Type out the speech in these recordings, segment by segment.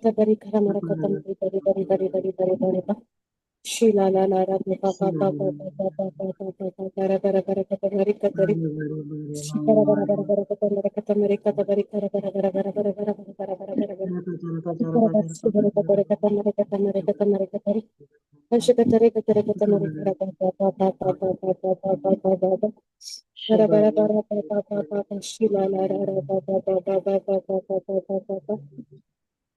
बरी खरा मरा खतम बरी बरी बरी बरी बरी बरी बा शिला ला ला रा पा पा पा पा पा पा पा पा पा पा पा करा करा करा खतम हरी कतरी शिकरा बरा बरा बरा खतम मरा खतम हरी कत बरी खरा बरा बरा बरा बरा बरा बरा बरा बरा बरा शिकरा बस बरा कतरे खतम मरा खतम हरी खतम हरी कतरी शिकतरे कतरे खतम हरी खरा पा पा पा पा पा पा पा पा पा पा पा पा बरा बरा बरा पा पा पा पा पा शिला ला रा रा पा पा पा पा पा पा पा पा पा पा पा पा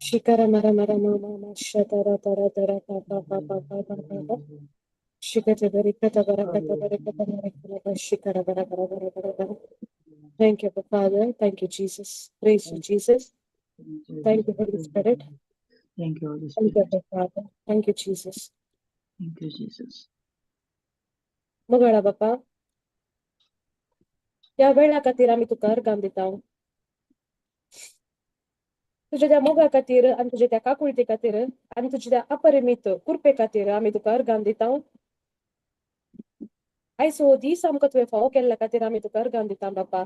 शिकरा मरा मरा मा मा मा शतरा तरा तरा पा पा पा पा पा पा पा पा शिकते बरी कता बरा कता बरी कता मरा कता शिकरा बरा बरा बरा बरा बरा. Thank you, Father. Thank you, Jesus. Praise you, Jesus. Thank you, Holy Spirit. Thank you, Holy Thank you, Spirit. Father. Thank you, Jesus. Thank you, Jesus. मगळा बापा, त्या वेळा खातीर आमी तुका अर्गां दिता. तुज्या त्या मोगा खातीर आनी तुज्या त्या काकुळटी खातीर आनी तुज्या त्या अपरिमीत कृपे खातीर आमी तुका अर्गां दिता. आयज हो दीस आमकां तुवें फावो केल्ल्या खातीर आमी तुका अर्गां दिता बापा.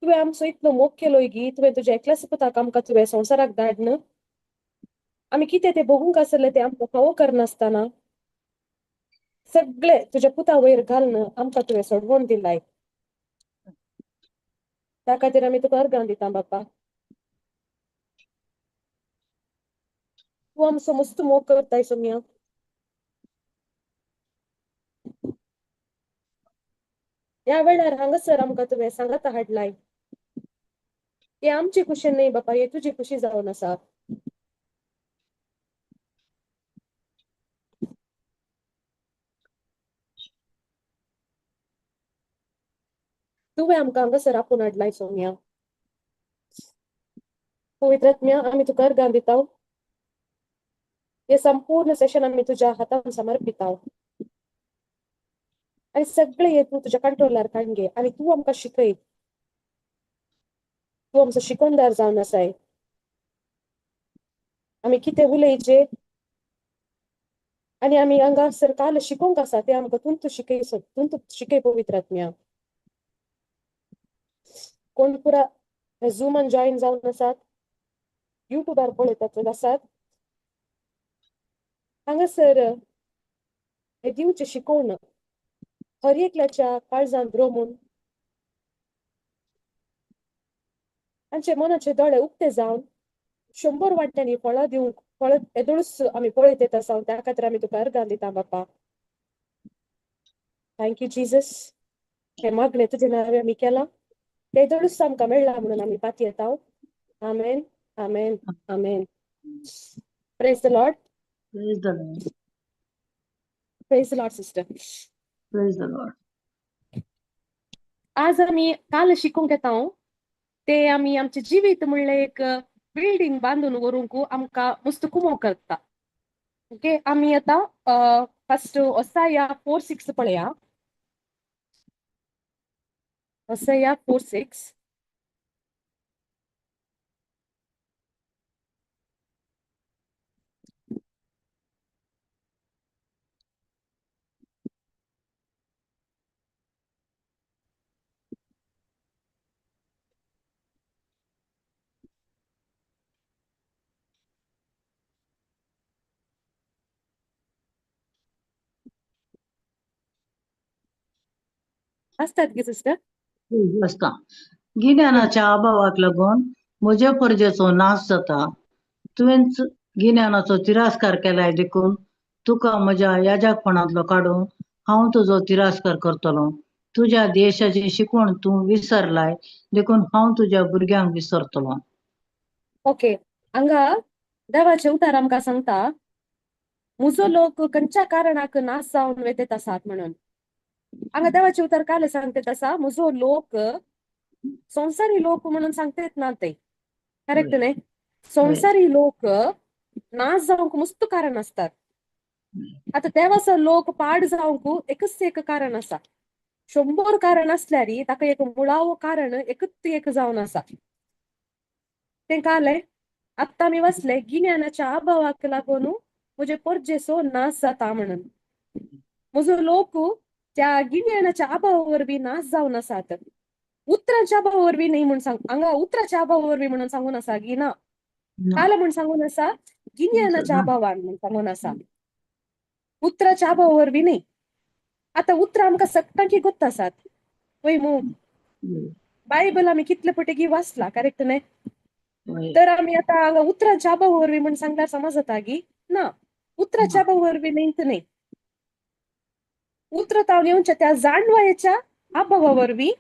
तुवें आमचो इतलो मोग केलोय गी, तुवें तुज्या एकल्याच पुताक आमकां तुवें संवसाराक धाडन आमी कितें तें भोगूंक आसलें तें आमकां फावो करनासतना सगळे तुज्या पुता वयर घालून आमकां तुवें सोडवण दिलाय. त्या खातीर आमी तुका अर्गां दिता बापा. तूं आमचो मस्त मोग करताय सोम्या. ह्या वेळार हांगासर आमकां तुवें सांगाता हाडलाय. हे आमची खुशी न्हय बापा, हे तुजी खुशी जावन आसा. तुवें आमकां हांगासर आपोवन हाडलाय सोम्या. पवित्र आत्म्या, आमी तुका अर्गां दिता. हे संपूर्ण सेशन आमी तुज्या हातान समर्पिता आनी सगळे हे तूं तुज्या कंट्रोलार काडून घे आनी तूं आमकां शिकय. तूं आमचो शिकोवणदार जावन आसाय. आमी कितें उलयचें आनी आमी हांगासर काल शिकोवंक आसा तें आमकां तूं तूं शिकय, तूं तूं शिकय पवित्र आत्म्या. कोण पुरा झुमान जॉईन जावन आसात, युट्यूबार पळयतात आसात, हांगासर हे दिवचें शिकोवन हर एकल्याच्या काळजांत रोमून तांचे मनाचे दोळे उक्ते जावन 100 वांट्यांनी फळां दिवंक फळ येदोळूच आमी पळयत येत आसा. त्या खातीर आमी तुका अर्गां दिता बापा. Thank you Jesus. हें मागणें तुजें नांव आमी केलां, तेदोळूच आमकां मेळ्ळां म्हणून आमी पातयेता. आमेन, आमेन, आमेन. Praise the Lord. Praise the Lord. Praise the Lord sister. Praise the Lord. आज आमी काल शिकूंक येता ते आमी आमचें जिवीत म्हणलें एक बिल्डींग बांदून व्हरूंक आमकां मस्त कुमो करता. ओके, आमी आतां फर्स्ट ओसाया 4:6 पळया. ओसाया 4:6. आसतात गे सिस्टर? आसता. गिन्यानाच्या अभावाक लागून म्हज्या परजेचो नाश जाता. तुवें गिन्यानाचो तिरस्कार केलाय देखून तुका म्हज्या याजकपणांतलो काडून हांव तुजो तिरस्कार करतलो. तुज्या देशाची शिकवण तूं विसरलाय देखून हांव तुज्या भुरग्यांक विसरतलो. ओके, हांगा देवाचें उतार आमकां सांगता म्हजो लोक खंयच्या कारणाक नाश जावन वेतेत आसात म्हणून. हांगा देवाचें उतर काल सांगतेत आसा म्हजो लोक संवसारी लोक म्हणून सांगतेत ना ते, करेक्ट न्हय? संवसारी लोक नाश जावंक मस्त कारण आसतात. आतां देवाचो लोक पाड जावंक एकच एक कारण आसा. 100 कारण आसल्यार ताका एक मुळावो कारण एकच एक जावन आसा. तें कालें आत्तां आमी वाचलें गिन्यानाच्या अभावाक लागून म्हजे परजेचो नाश जाता म्हणून. म्हजो लोक त्या गिन्यानाच्या अभावा वरवीं नाश जावन आसात. उतराच्या अभावा वरवीं न्हय म्हूण सांग, हांगा उतराच्या अभावा वरवीं म्हणून सांगून आसा की ना. काल म्हूण सांगून आसा गिन्यानाच्या अभावान म्हूण सांगून आसा, उतराच्या अभावा वरवीं न्हय. आतां उतरां आमकां सगटांकी गोत्त आसात वय मू? बायबल आमी कितले पटेकी वाचला, करेक्ट न्हय? तर आमी आतां हांगा उतराच्या अभावा वरवीं म्हूण सांगल्यार समज जाता की ना, उतराच्या अभावा वरवीं न्हय न्हय. उतरां तावन येवच्या त्या जाणवायेच्या अभावा वरवीं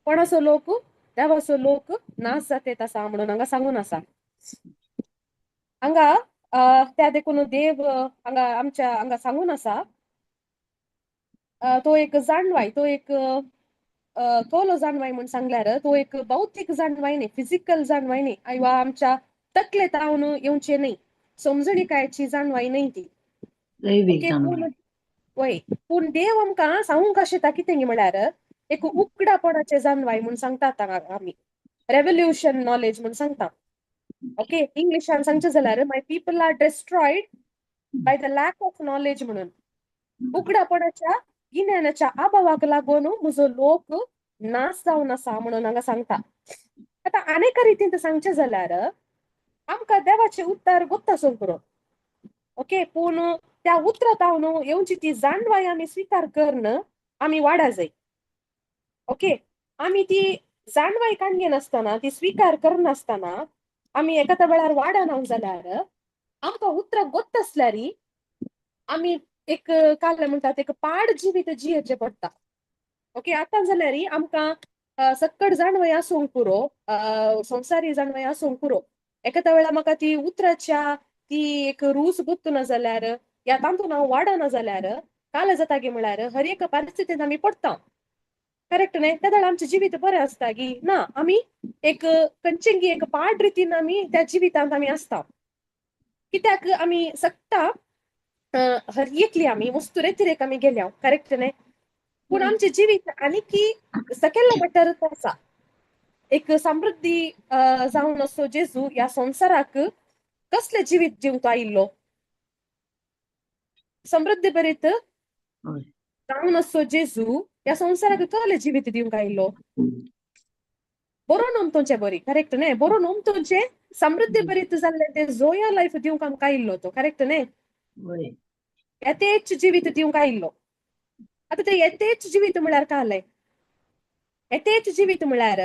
कोणाचो लोक, देवाचो लोक नाश जातेत आसा म्हणून हांगा सांगून आसा. हांगा त्या देखून देव हांगा आमच्या हांगा सांगून आसा, तो एक जाणवाय, तो एक कोलो जाणवाय म्हूण सांगल्यार तो एक भौतीक जाणवाय न्ही, फिजिकल जाणवाय न्ही, वा आमच्या तकले तावन येवचें न्ही, समजणीकायेची जाणवाय न्ही ती. ओके, पूण वय, पूण देव आमकां सांगूंक आशिता कितें म्हळ्यार एक उकडापणाचें जाणवाय म्हूण सांगतात आमी, रेवल्युशन नॉलेज म्हूण सांगता. ओके, इंग्लिशान सांगचें जाल्यार my people are destroyed by the lack of knowledge म्हणून. उकडापणाच्या गिन्यानाच्या अभावाक लागून म्हजो लोक नाश जावन आसा म्हणून हांगा सांगता. आतां आनेका रितीन सांगचें जाल्यार आमकां देवाचें उत्तर गोत्त आसूंक पुरो, ओके, पूण त्या उतरां तावन येवची ती जाणवाय आमी स्विकार करून आमी वाडा जाय. ओके, आमी ती जाणवाय काडून ती स्विकार करनासतना आमी एकाद्या वेळार वाडना जाल्यार आमकां उतरां गोत्त आसल्यार आमी एक काल म्हणटात एक पाड जिवीत जियेचें पडटा. ओके, आतां जाल्यार आमकां सक्कड जाणवाय आसूंक पुरो, संवसारी जाणवाय आसूंक पुरो, एकाद्या वेळार म्हाका ती उतराच्या ती एक रूच गुत्तना जाल्यार या तातूंत हांव वाडना जाल्यार काल जाता गी म्हळ्यार हर एका परिस्थितींत आमी पडटा, करेक्ट न्हय? त्या वेळार आमचें जिवीत बरें आसता गी ना, आमी एक खंयचें एक पाड रितीन आमी त्या जिवितांत आमी आसता. कित्याक आमी सगटा हर एकली आमी वस्तू रेतिरेक आमी गेल्या, करेक्ट न्हय? पूण आमचें जिवीत आनीकी सकयल्या मट्टार आसा. एक समृद्धी जावन असो जेजू ह्या संवसाराक कसलें जिवीत जिवंक आयिल्लो, समृद्धी भरीत जावन असो जेजू ह्या संवसाराक कसलें जिवीत दिवंक आयिल्लो? बरो नमतोंचे बरी, करेक्ट न्हय? बरो नमतोंचे समृद्धी भरीत जाल्लें तें जोया लायफ दिवंक आमकां आयिल्लो तो, करेक्ट न्हय? यथेच्छ जिवीत दिवंक आयिल्लो. आतां तें यथेच्छ जिवीत म्हळ्यार कालें? यथेच्छ जिवीत म्हळ्यार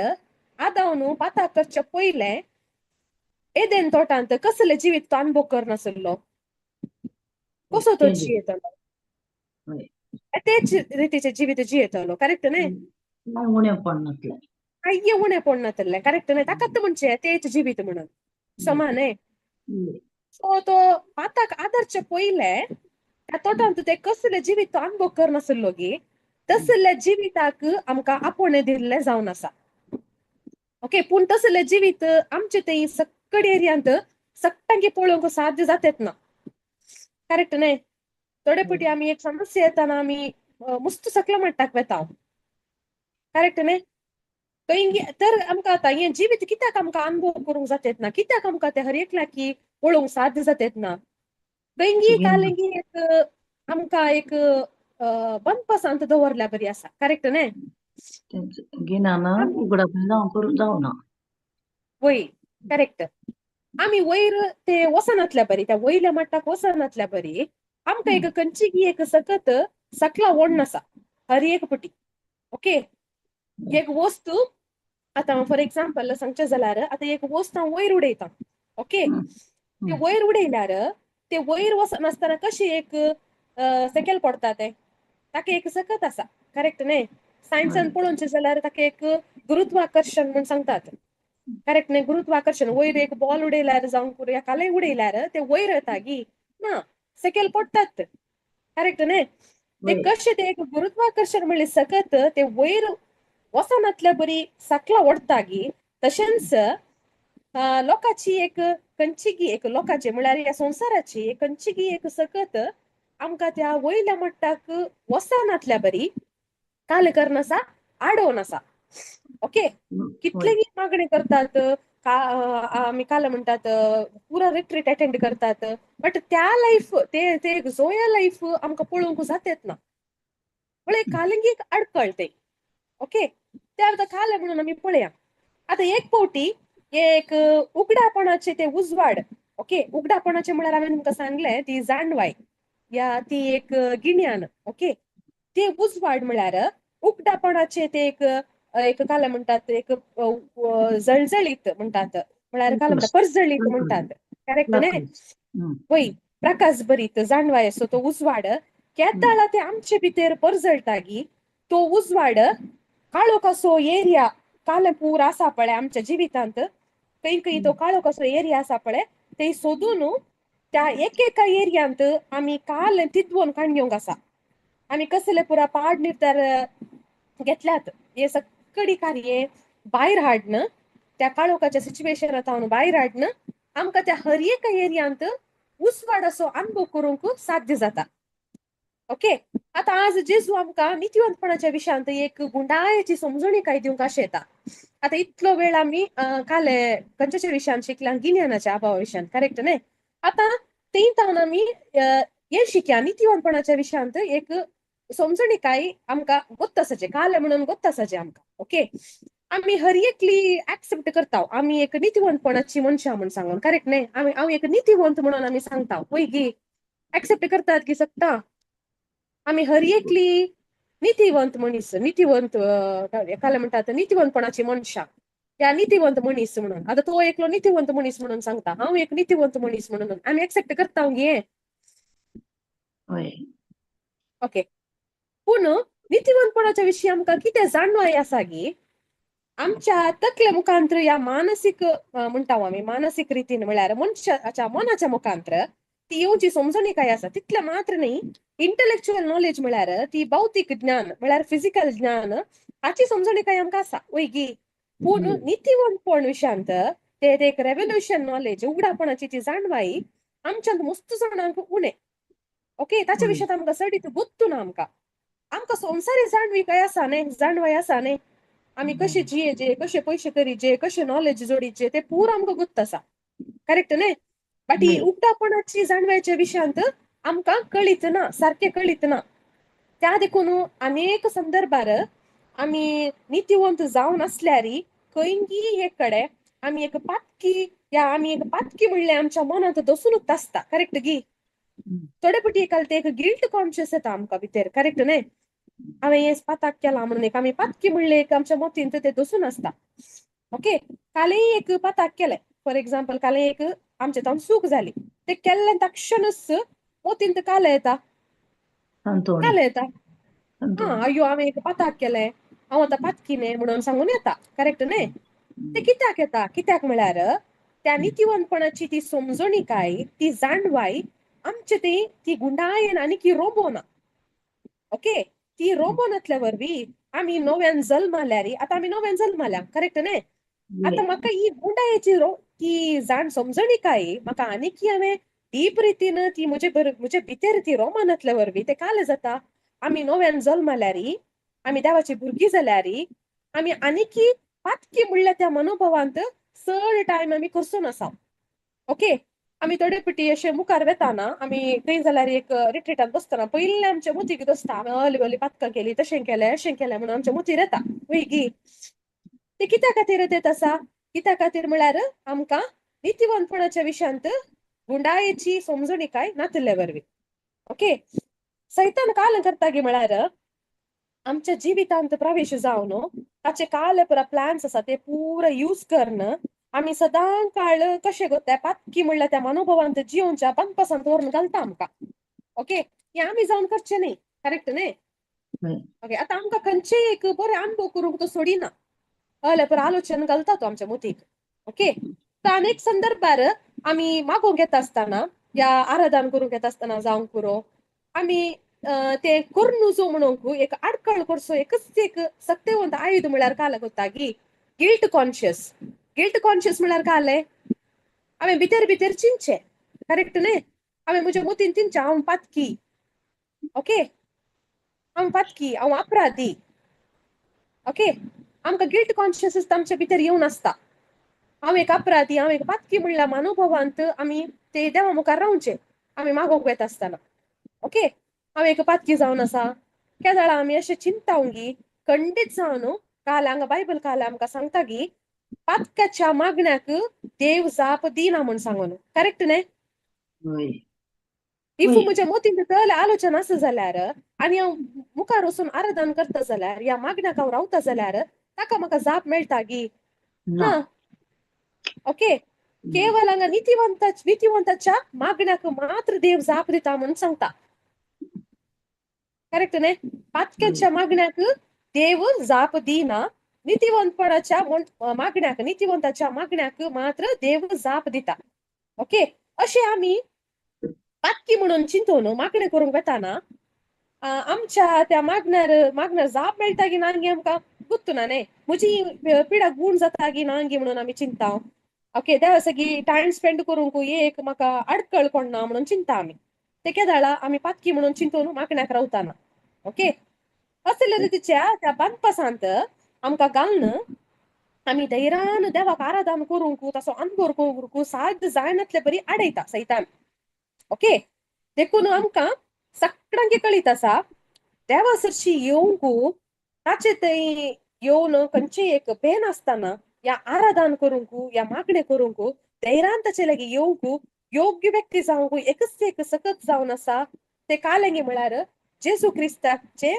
आदावन पाताक करचे पयलें एदेन तोटांत कसलें जिवीत तो अनुभव करनासलो, कसो तो जियेतलो? यथेच्छ रितीचें जिवीत जियेतलो, करेक्ट न्हय? कांय उणें पडनासलें, करेक्ट न्हय? ताकाच म्हणचें यथेच्छ जिवीत म्हणून, समा न्हय? सो तो पाताक आदरचे पयलें त्या तोटांत ते कसलें जिवीत तो अनुभव करनासलो गी तसल्या जिविताक आमकां आपोवणें दिल्लें जावन आसा. ओके, पूण तसलें जिवीत आमचे थंय सक्कड एरियांत सगटांकी पळोवंक साध्य जातेत ना, करेक्ट न्हय? थोडे पटी आमी एक समस्या येताना आमी मुस्त सकला मट्टाक वेता, करेक्ट न्हय? खंय तर आमकां आतां हें जिवीत कित्याक आमकां अनुभव करूंक जातेत ना, कित्याक आमकां तें हर एकल्याकी पळोवंक साध्य जातेत ना? खंयगी कालेंगी एक आमकां एक बंदपसांत दवरल्या बरी आसा, करेक्ट न्हय? वय, करेक्ट. आमी वयर ते वचनातल्या बरी, त्या वयल्या मट्टाक वचनातल्या बरी आमकां एक खंयची एक सकत सकला ओडण आसा हर एक पटी. ओके, एक वस्तू आतां फॉर एक्झाम्पल सांगचें जाल्यार आतां एक वस्त हांव वयर उडयता, ओके, ते वयर उडयल्यार ते वयर वचनासतना कशें एक सकयल पडटा तें, ताका एक सकत आसा, करेक्ट न्हय? सायन्सान पळोवचें जाल्यार ताका एक गुरुत्वाकर्शण म्हूण सांगतात, करेक्ट न्हय? गुरुत्वाकर्शण, वयर एक बॉल उडयल्यार जावं पुरो एकालेय उडयल्यार ते वयर येता गी ना, सकयल पडटात, करेक्ट न्हय? ते कशें ते एक गुरुत्वाकर्शण म्हणलें सकत ते वयर वचनातल्या बरी सकला ओडटा गी, तशेंच लोकांची एक खंयची एक लोकांची म्हळ्यार ह्या संवसाराची एक खंयची एक सकत आमकां त्या वयल्या मट्टाक वचनातल्या बरी काल करनासा, आडोवन आसा. ओके, कितलेगी मागणी करतात, आमी काल म्हणटात पुरा रिट्रीट अटेंड करतात, बट त्या लायफ ते ते जोया लायफ आमकां पळोवंक जातेत ना, म्हळ्यार कालंगी एक अडकळ ते. ओके, ते आतां कालें म्हणून आमी पळया. आतां एक फावटी एक उगडापणाचे ते उजवाड, ओके, उगडापणाचे म्हळ्यार हांवें तुमकां सांगलें ती जाणवाय या ती एक गिन्यान, ओके, ते उजवाड म्हळ्यार उगडापणाचे ते एक एक कालें म्हणटात, एक जळजळीत म्हणटात, म्हळ्यार कालें म्हणटात परजळीत म्हणटात, करेक्ट न्ही? वय, प्रकाश बरीत जाणवाय असो तो उजवाड केदाळा ते आमचे भितर परजळटा गी, तो उजवाड काळो कसो एरिया कालें पूर आसा पळय आमच्या जिवितांत, खंय खंय तो काळो कसो एरिया आसा पळय ते सोदून त्या एक एका एरियांत आमी काल तितवोन काडून घेवंक आसा. आमी कसले पुरा पाड निर्धार घेतल्यात हे सगळी कार्य भायर हाडन, त्या काळोखाच्या सिच्युएशनांत भायर हाडन आमकां त्या हर एका एरियांत उजवाड असो अनुभव करूंक साध्य जाता. ओके, आतां आज जेजू आमकां नितीवंतपणाच्या विशयांत एक गुंडायेची समजणी काय दिवंक अशें येता. आतां इतलो वेळ आमी काले खंयच्या विशयान शिकल्या, गिन्यानाच्या अभावा विशयान, करेक्ट न्ही? आतां थंय आमी हें शिकया, नितीवंतपणाच्या विशयांत एक समजणी काय आमकां गोत्त आसाचें, कालें म्हणून गोत्त आसाचें आमकां. ओके, आमी हर एकली एक्सेप्ट करता आमी एक नितीवंतपणाची मनशां म्हूण सांगून, करेक्ट न्ही? आमी हांव एक नितीवंत म्हणून आमी सांगता, पळय गी एक्सेप्ट करतात की सगता आमी हर एकली नितीवंत मनीस, नितीवंत कालें म्हणटात नितीवंतपणाची मनशां या नितीवंत मनीस म्हणून. आतां तो एकलो नितीवंत मनीस म्हणून सांगता, हांव एक नितीवंत मनीस म्हणून आमी एक्सेप्ट करता गे. ओके, पूण नितीवंतपणाच्या विशीं आमकां कितें जाणवाय आसा गी, आमच्या तकले मुखांत्र या मानसीक म्हणटा आमी मानसीक रितीन म्हळ्यार मनशाच्या मनाच्या मुखांत्र ती येवची समजणी काय आसा तितलें मात्र न्ही, इंटलेक्च्युअल नॉलेज म्हळ्यार ती भौतीक ज्ञान म्हळ्यार फिजिकल ज्ञान हाची समजणी काय आमकां आसा, वय गी? पूण नितीवंतपण विशयांत ते एक रेव्होल्युशन नॉलेज, उगडापणाची ती जाणवाय आमच्यांत मस्त जाणांक उणें. ओके, ताच्या विशयांत आमकां चडीत गुत्तू ना. आमकां आमकां संवसारी जाणवी काय आसा न्ही, जाणवाय आसा न्ही, आमी कशे जियेचे, कशे पयशे करीचे, कशे नॉलेज जोडीचे ते पूर आमकां गुत्त आसा, करेक्ट न्ही? बट ही उगडापणाची जाणवायच्या विशयांत आमकां कळीत ना, सारकें कळीत ना. त्या देखून अनेक संदर्भार आमी नितीवंत जावन आसल्यारी खंयगी एक कडेन आमी एक पातकी या आमी एक पातकी म्हणल्यार आमच्या मनांत दसूनच आसता, करेक्ट गी? थोडे पटी एकाल ते एक गिल्ट कॉन्शियस येता आमकां भितर, करेक्ट न्ही? हांवें हें पाताक केलां म्हणून एक आमी पातकी म्हणलें एक आमच्या मतींत ते दसून आसता. ओके, कालय एक पाताक केलें, फॉर एग्जाम्पल कालय एक आमचे तावन चूक जाली, ते केल्लें तक्षणच मतींत कालें येता, कालें येता, हा अय्यो हांवें एक पाताक केलें, हांव आतां पातकी न्ही म्हणून सांगून येता, करेक्ट न्ही? ते कित्याक येता, कित्याक म्हळ्यार त्या नितीवंतपणाची ती समजणी काय ती जाणवाय आमचे ती ती गुंडायेन आनी की रोबोना. ओके, ती रोबोनातल्या वरवीं आमी नव्यान जल्माल्यारी, आतां आमी नव्यान जल्माल्या, करेक्ट न्ही? आतां म्हाका ही गुंडायेची ती जाण समजणी काय म्हाका आनीकी हांवें डीप रितीन ती म्हजे म्हजे भितर ती रोमानातल्या वरवीं ते काल जाता. आमी नव्यान जल्माल्यारी, आमी देवाची भुरगीं जाल्यारी आमी आनीकी पातकी म्हणल्यार त्या मनोभावांत चड टायम आमी करसून आसा. ओके, आमी थोडे पिटी अशे मुखार वेताना आमी खंय जाल्यार एक रिट्रिटान बसतना पयलीं आमच्या मतीक दसता हांवें अली अली पातकां केली, तशें केलें, अशें केलें म्हणून आमच्या मतीर येता, वय गी? ते कित्या खातीर येत आसा, कित्या खातीर म्हळ्यार आमकां नितीवंतपणाच्या विशयांत गुंडायेची समजणी काय नातिल्ले वरवीं. ओके, सैतान काल करता गी म्हळ्यार आमच्या जिवितांत प्रवेश जावन ताचे काल पुरा प्लॅन्स आसा ते पुरा यूज करन आमी सदां काळ कशें करता पातकी म्हणल्यार त्या मनोभावांत जियोवच्या पंपासांत व्हरून घालता आमकां. ओके, हें आमी जावन करचें न्ही, करेक्ट न्ही? ओके, आतां आमकां खंयचेय एक बरें अनुभव करूंक तो सोडिना, हय पर आलोचन घालता तो आमच्या मतीक. ओके, तर अनेक संदर्भार आमी मागोवंक येता आसतना या आराधन करूंक येता आसतना जावंक पुरो आमी ते करून जो म्हणूंक एक आडखळ करचो एकच एक सक्तेवंत आयुध म्हळ्यार काल कोत्ता गी गिल्ट कॉन्शियस. गिल्ट कॉन्शियस म्हळ्यार कालें हांवें भितर भितर चिंतचें, करेक्ट न्ही? हांवें म्हज्या मतीन चिंतचें हांव पातकी, ओके, हांव पातकी, हांव अपराधी. ओके, आमकां गिल्ट कॉन्शियस आमच्या भितर येवन आसता, हांव एक अपराधी, हांव एक पातकी म्हणल्यार मनोभावांत आमी ते देवा मुखार रावचें आमी मागोवंक वता आसतना. ओके, हांव एक पातकी जावन आसा, केदाळा आमी अशें चिंता गी खंडीत जावन काल हांगा बायबल काल आमकां सांगता की पातकाच्या मागण्याक देव जाप दिना म्हूण सांगून, करेक्ट न्हय? वय. If वय. म्हज्या मतींत तल आलोचन आसा जाल्यार आनी हांव मुखार वचून आराधन करता जाल्यार ह्या मागण्याक हांव रावता जाल्यार ताका म्हाका जाप मेळटा गी ना. ना. ओके, केवल हांगा नितीवंताच्या मागण्याक मात्र देव जाप दिता म्हणून सांगता, करेक्ट न्हय? पातक्याच्या मागण्याक देव जाप दिना, नितीवंतपणाच्या मागण्याक, नितीवंताच्या मागण्याक मात्र देव जाप दिता. ओके, अशें आमी पातकी म्हणून चिंतून मागणें करूंक वताना आमच्या त्या मागण्यार मागण्यार जाप मेळटा की ना गी आमकां गुत्तुना न्हय. म्हजी पिडा गूण जाता की ना गी म्हणून आमी चिंता. ओके, देवा सगळी टायम स्पेंड करूंक एक म्हाका आडकळ कोण ना म्हणून चिंता आमी. ते केदाळा आमी पातकी म्हणून चिंतून मागण्याक रावताना. ओके, असले रितीच्या त्या बांदपासांत आमकां घालून आमी धैर्यान देवाक आराधन करूंक, तसो अनभोर करूंक साध्य जायनातले बरी आडयता सैतान. ओके, देखून आमकां सगळ्यांक कळीत आसा देवा सरशी येवंक, ताचे थंय येवन खंयचें एक पेन आसतना या आराधन करूंक या मागणें करूंक धैर्यान ताचे लागीं येवंक योग्य व्यक्ती जावंक एकच एक सकत जावन आसा ते कालेंगे म्हळ्यार जेजू क्रिस्ताचे,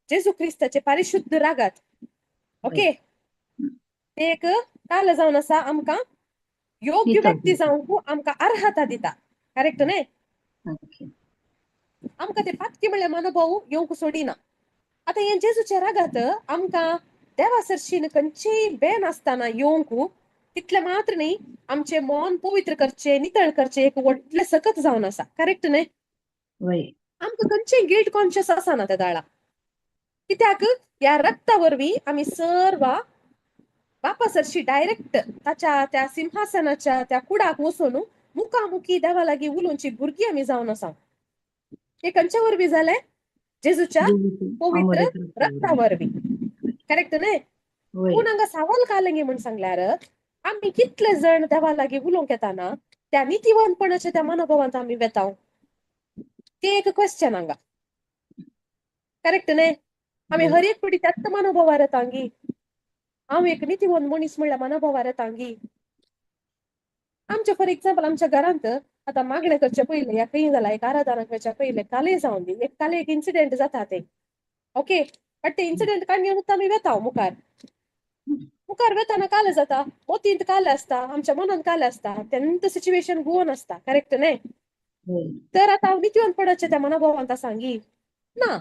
जेजू क्रिस्ताचे परिशुद्ध रागात. ओके, ते एक काल जावन आसा आमकां योग्य दिता. व्यक्ती जावंक आमकां अर्हता दिता, करेक्ट न्हय? ओके. आमकां ते पातकी म्हणल्यार मनोभाव येवंक सोडिना. आतां हें जेजूच्या रागात आमकां देवा सरशीन खंयचेय बेन आसतना येवंक तितलें मात्र न्ही, आमचें मन पवित्र करचें, नितळ करचें एक व्हडलें सकत जावन आसा, करेक्ट न्हय? वय. आमकां खंयचें गिल्ट कॉन्शियस आसना त्या दाळा, कित्याक ह्या रक्ता वरवीं आमी सर्व बापा सरशी डायरेक्ट ताच्या त्या सिंहासनाच्या त्या कुडाक वचून मुखामुखी देवा लागीं उलोवची भुरगीं आमी जावन आसा. हे खंयच्या वरवीं जालें? जेजूच्या पवित्र रक्ता वरवीं, करेक्ट न्हय? वय. पूण हांगा सावल कालंगी म्हूण सांगल्यार आमी कितले जण देवा लागीं उलोवंक येताना त्या नितीवंतपणाच्या त्या मनोभावांत आमी वेता, ते एक क्वेश्चन हांगा, करेक्ट न्हय? आमी हर एक पिडी त्याच मनोभावार येता गी, हांव एक नितीवंत मनीस म्हणल्यार मनोभावार येता गी. आमच्या फॉर एक्झाम्पल आमच्या घरांत आतां मागणें करचें पयलें या खंय जाला एक आराधनाक वचच्या पयलें कालय जावन दी एक काल एक इन्सिडेंट जाता ते. ओके, बट ते इन्सिडेंट काडून घेवन आमी वेता मुखार, मुखार वेताना काल जाता, मोतींत काल आसता, आमच्या मनांत काल आसता, तेन्ना सिच्युएशन गोवन आसता, करेक्ट न्हय? तर आतां हांव नितीवंतपणाच्या त्या मनोभावांत आसा गी ना,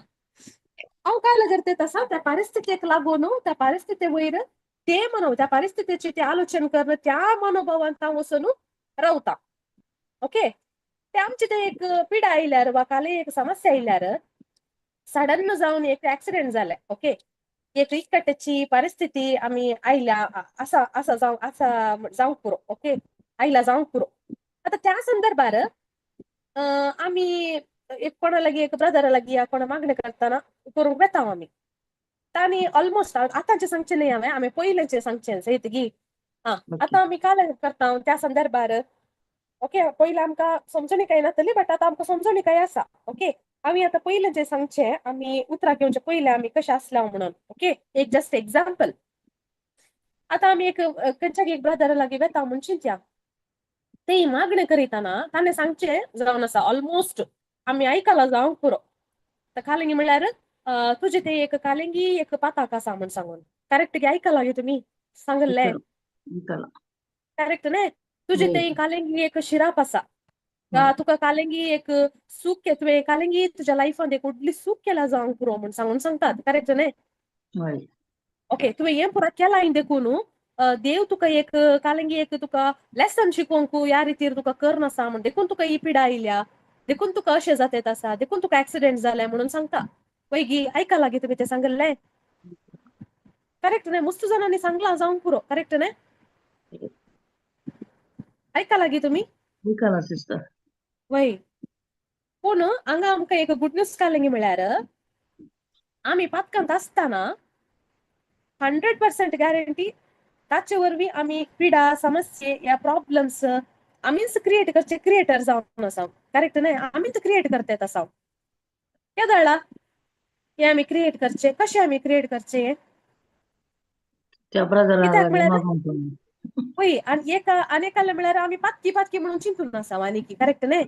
हांव काल करते आसा त्या परिस्थितीक लागून, त्या परिस्थिती वयर ते मनो त्या परिस्थितीचे ते आलोचन करून त्या मनोभावांत हांव वचून रावता. ओके, ते आमचे ते एक पिडा आयल्यार वा काल एक समस्या आयल्यार सडन जावन एक एक्सिडेंट जालें, ओके, एक इकट्याची परिस्थिती आमी आयल्या आसा आसा जावं आसा जावंक पुरो, ओके, आयला जावंक पुरो. आतां त्या संदर्भार आमी एक कोणा लागीं एक ब्रदरा लागीं या कोणा मागणें करतना करूंक वेता आमी, तांणी ऑलमोस्ट आतांचें सांगचें न्हय हांवें, आमी पयलेंचें सांगचें सयत गी. आं, आतां आमी काल करता त्या संदर्भार. ओके, पयलीं आमकां समजणी कांय नासली, बट आतां आमकां समजणी कांय आसा. ओके, आमी आतां पयलें जें सांगचें आमी उतराक येवचे पयलें आमी कशें आसल्या म्हणून. ओके, एक जस्ट एग्जाम्पल, आतां आमी एक खंयच्या एक ब्रदरा लागीं वेता म्हूण चिंतया, ते मागणें करितना ताणें सांगचें जावन आसा ऑलमोस्ट आमी आयकलां जावंक पुरो, तर कालिंगी म्हणल्यार तुजें तें एक कालिंगी एक पाताक आसा म्हूण सांगून, करेक्ट गे? आयकलां गे तुमी सांगल्लें? करेक्ट न्हय? तुजें तें कालिंगी एक शिराप आसा, तुका कालिंगी एक सूख, तुवें कालिंगी तुज्या लायफांत एक व्हडली सूख केला जावंक पुरो म्हूण सांगून सांगतात, करेक्ट न्हय? ओके, तुवें हें पुरा केलां देखून देव तुका एक कालिंगी एक तुका लेसन शिकोवंक ह्या रितीर तुका कर आसा म्हूण, देखून तुका ही पिडा आयल्या, देखून तुका अशें जातेत आसा, देखून तुका एक्सिडेंट जालें म्हणून सांगता वयगी. आयकलां गे तुमी तें सांगिल्लें? करेक्ट न्हय? मस्त जाणांनी सांगलां जावंक पुरो, करेक्ट न्हय? आयकलां गे तुमी? आयकलां सिस्टर. वय, पूण हांगा आमकां एक गुड न्यूज काडलें म्हळ्यार आमी पातकांत आसतना 100% गॅरंटी ताचे वरवीं आमी पिडा समस्ये या प्रॉब्लम्स आमीच क्रिएट करचे क्रिएटर जावन आसा, करेक्ट न्हय? आमीच क्रिएट करतात आसा. केदळा हे आमी क्रिएट करचे, कशें आमी क्रिएट करचे? त्या ब्रदरा कित्याक लागीं म्हळ्यार मागूंक पडलें. पळय आनी एका आनी एकाले म्हळ्यार आमी पातकी पातकी म्हणून चिंतून आसा आनी करेक्ट न्ही?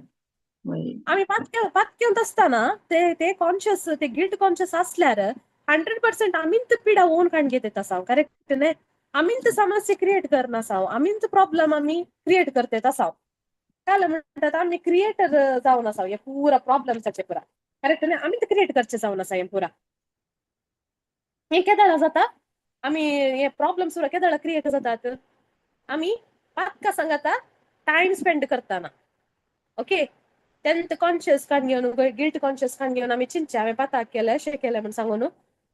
वय. आमी पातके पातकेंत आसतना ते ते कॉन्शियस, ते गिल्ट कॉन्शियस असल्यार 100% आमीच पिडा ओन काडून घेत आसा, करेक्ट न्ही? आमीच समस्या क्रिएट करना आसा, आमीच प्रॉब्लम आमी क्रिएट करतेत आसा. काय म्हणटात, आमी क्रिएटर जावन आसा हे पुरा प्रॉब्लम्साचे पुरा, करेक्ट न्ही? आमीच क्रिएट करचे जावन आसा हे पुरा. हें केदळा जाता? आमी हे प्रॉब्लम्स पुरा केदळा क्रिएट जातात? आमी पातका सांगाता टायम स्पेंड करतना. ओके, तेंत कॉन्शियस काडून घेवन, गिल्ट कॉन्शियस काडून घेवन आमी चिंतचे हांवें पाताक केलें, अशें केलें म्हण सांगून.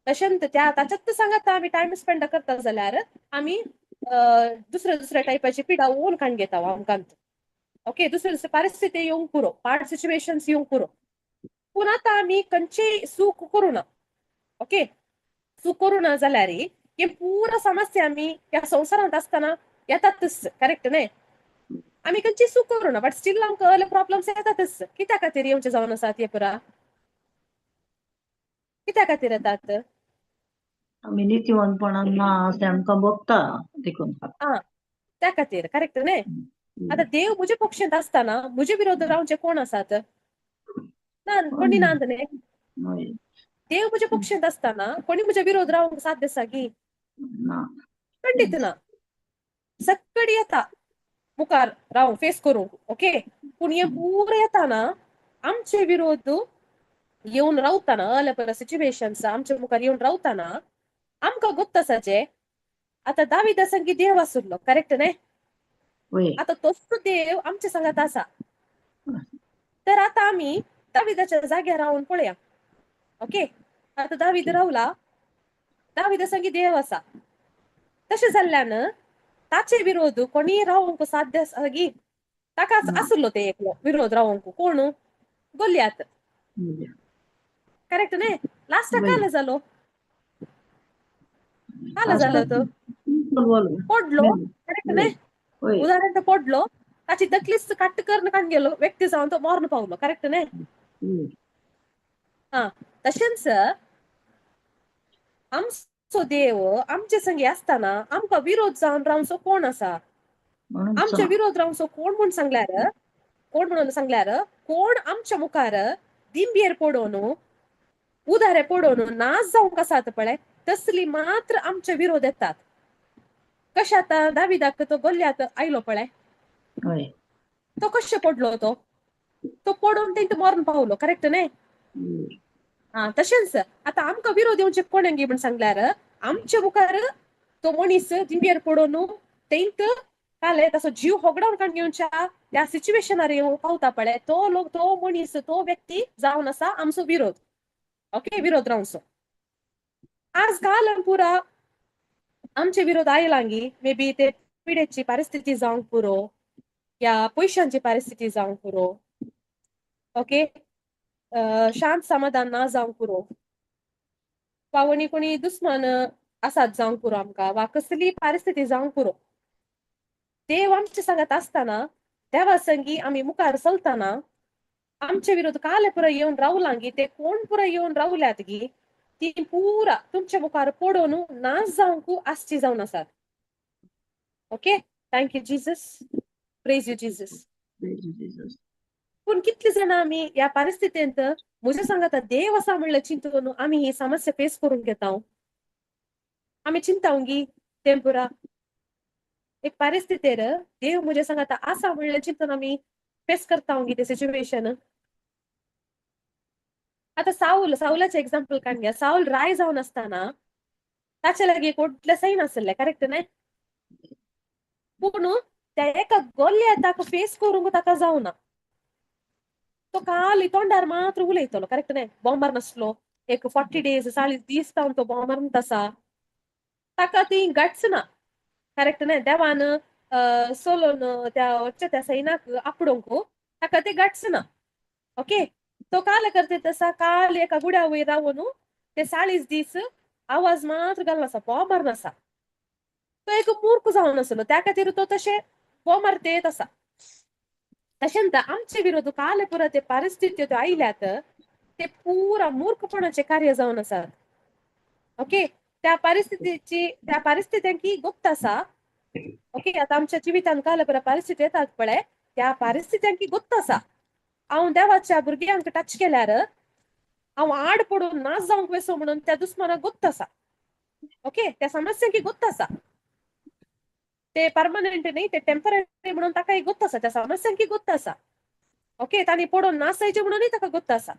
तशेंच त्या ताच्यात सांगाता आमी टायम स्पेंड करता जाल्यार आमी दुसऱ्या दुसऱ्या टायपाची पिडा ओन काडून घेता आमकां. ओके, दुसरे दुसरे परिस्थिती येवंक पुरो, हार्ड सिच्युएशन्स येवंक पुरो, पूण आतां आमी खंयचेय चूक करूं ना. ओके, चूक करूं ना जाल्यार हे पुरा समस्या आमी ह्या संवसारांत आसतना येतातच, करेक्ट न्ही? आमी खंयची चूक करूं ना, बट स्टील आमकां असले प्रॉब्लम्स येतातच. कित्या खातीर येवचे जावन आसात हे पुरा? कित्या खातीर येतात? आमी नितीवंतपणान ना अशें आमकां भोगता देखून. आं, त्या खातीर, करेक्ट न्ही? आतां देव म्हजे पक्षांत आसतना म्हजे विरोध रावचे कोण आसात? ना, कोणी ना न्ही. वय. देव म्हज्या पक्षांत आसतना कोणी म्हज्या विरोध रावंक साध्य आसा की? ना. खंडीत ना. सकडी येता मुखार रावूंक, फेस करूंक. ओके, पूण हें पुरा येताना आमचे विरोध येवन रावतना, असले पर सिच्युएशन्स आमच्या मुखार येवन रावतना आमकां गोत्त आसा जे आतां दावीदा संगी देव आसुल्लो, करेक्ट न्ही? वय. आतां तोच देव आमच्या सांगात आसा, तर आतां आमी दाविदाच्या जाग्यार रावन पळया. ओके, आतां दावीद रावला, दाविदा संगी देव आसा, तशें जाल्ल्यान ताचे विरोध कोणीय रावंक साध्य आसा गी? ताकाच ना. आसलो ते एकलो विरोध रावंक, कोण? गोलियात, करेक्ट न्ही? लास्टाक वय. काल जालो, काल जालो तो पडलो, करेक्ट न्ही? वय. उदाहरण पडलो, ताची तकलीच कट करून काडून गेलो व्यक्ती जावन तो मरण पावलो, करेक्ट न्ही? हा, तशेंच आमचो देव आमचे संगी आसतना आमकां विरोध जावन रावचो कोण आसा? म्हणून आमचे विरोध रावचो कोण म्हूण सांगल्यार, कोण म्हणून सांगल्यार, कोण आमच्या मुखार दिंबयेर पडोवन, उदारे पडोवन नाच जावंक आसात पळय, तसली मात्र आमचे विरोध येतात. कशें आतां दाविदाक तो गोल्यात आयलो पळय, वय. तो कशें पडलो? तो तो पडून तेंका मरण पावलो, करेक्ट न्ही? हा, तशेंच आतां आमकां विरोध येवचे कोणांगी म्हण सांगल्यार, आमच्या मुखार तो मनीस दिंबयेर पडोवन तेंत काले ताचो जीव होगडावन काडून घेवच्या त्या सिच्युएशनार येवन पावता पळय, तो लोक, तो मनीस, तो व्यक्ती जावन आसा आमचो विरोध. ओके, विरोध रावचो. आज काल पुरा आमचे विरोध आयलांगी, मे बी ते पिडेची परिस्थिती जावंक पुरो या पयशांची परिस्थिती जावंक पुरो, ओके, शांत समाधान ना जावंक पुरो, वा कोणी कोणी दुस्मान आसात जावंक पुरो आमकां, वा कसली परिस्थिती जावंक पुरो, देव आमचे सांगात आसतना, देवा संगी आमी मुखार चलतना आमचे विरोध काले पुरा येवन रावलांगी, ते कोण पुरा येवन रावल्यात गी, ती पुरा तुमच्या मुखार पडोवन नाश जावंक आसची जावन आसात. Okay, thank you Jesus, praise you Jesus. पूण कितली जाणां आमी ह्या परिस्थितींत म्हज्या सांगाता देव आसा म्हणल्यार चिंतून आमी ही समस्या फेस करूंक घेता? आमी चिंता गी तें पुरा एक परिस्थितीर देव म्हज्या सांगाता आसा म्हणल्यार चिंतून आमी फेस करता गी ते सिच्युएशन? आतां सावल, सावलाचें एग्जाम्पल काडून घ्या. सावल राय जावन आसतना ताचे लागीं व्हडलें सैन आसलें, करेक्ट न्हय? पूण त्या एका गोल्याताक फेस करूंक ताका जावना. तो खाली तोंडार मात्र उलयतलो, करेक्ट न्हय? बॉम्बार नासलो एक 40 डेज, 40 दीस जावन तो बॉम्बार आसा, ताका ती गट्स ना, करेक्ट न्हय? देवान सोलोन त्या वच्च्या त्या सैनाक आपडोवंक ताका ते गट्स ना. ओके, तो काल करते तसा काल एका गुड्या वयर रावन ते 40 दीस आवाज मात्र घालना आसा, बोब मारना आसा. तो एक मूर्ख जावन आसलो, त्या खातीर तो तशें बोब मारते येत आसा. तशेंच आमचे विरोध काल पुरा ते परिस्थिती त्यो आयल्यात, ते पुरा मूर्खपणाचे कार्य जावन आसात. ओके, त्या परिस्थितीची त्या परिस्थित्यांकी गुप्त आसा. ओके, आतां आमच्या जिवितांत काल बऱ्या परिस्थिती येतात पळय, त्या परिस्थित्यांकी गुप्त आसा. हांव देवाच्या भुरग्यांक टच केल्यार हांव आड पडून नाश जावंक वेसो म्हणून त्या दुस्मानाक गुप्त आसा. ओके, त्या समस्यांकी गुप्त आसा. ते परमनंट न्ही, ते टेम्पररी म्हणून ताका गुप्त आसा, त्या समस्यांकी गुप्त आसा. ओके, तांणी पडून नाश जायचे म्हणूनय ताका गुप्त आसा.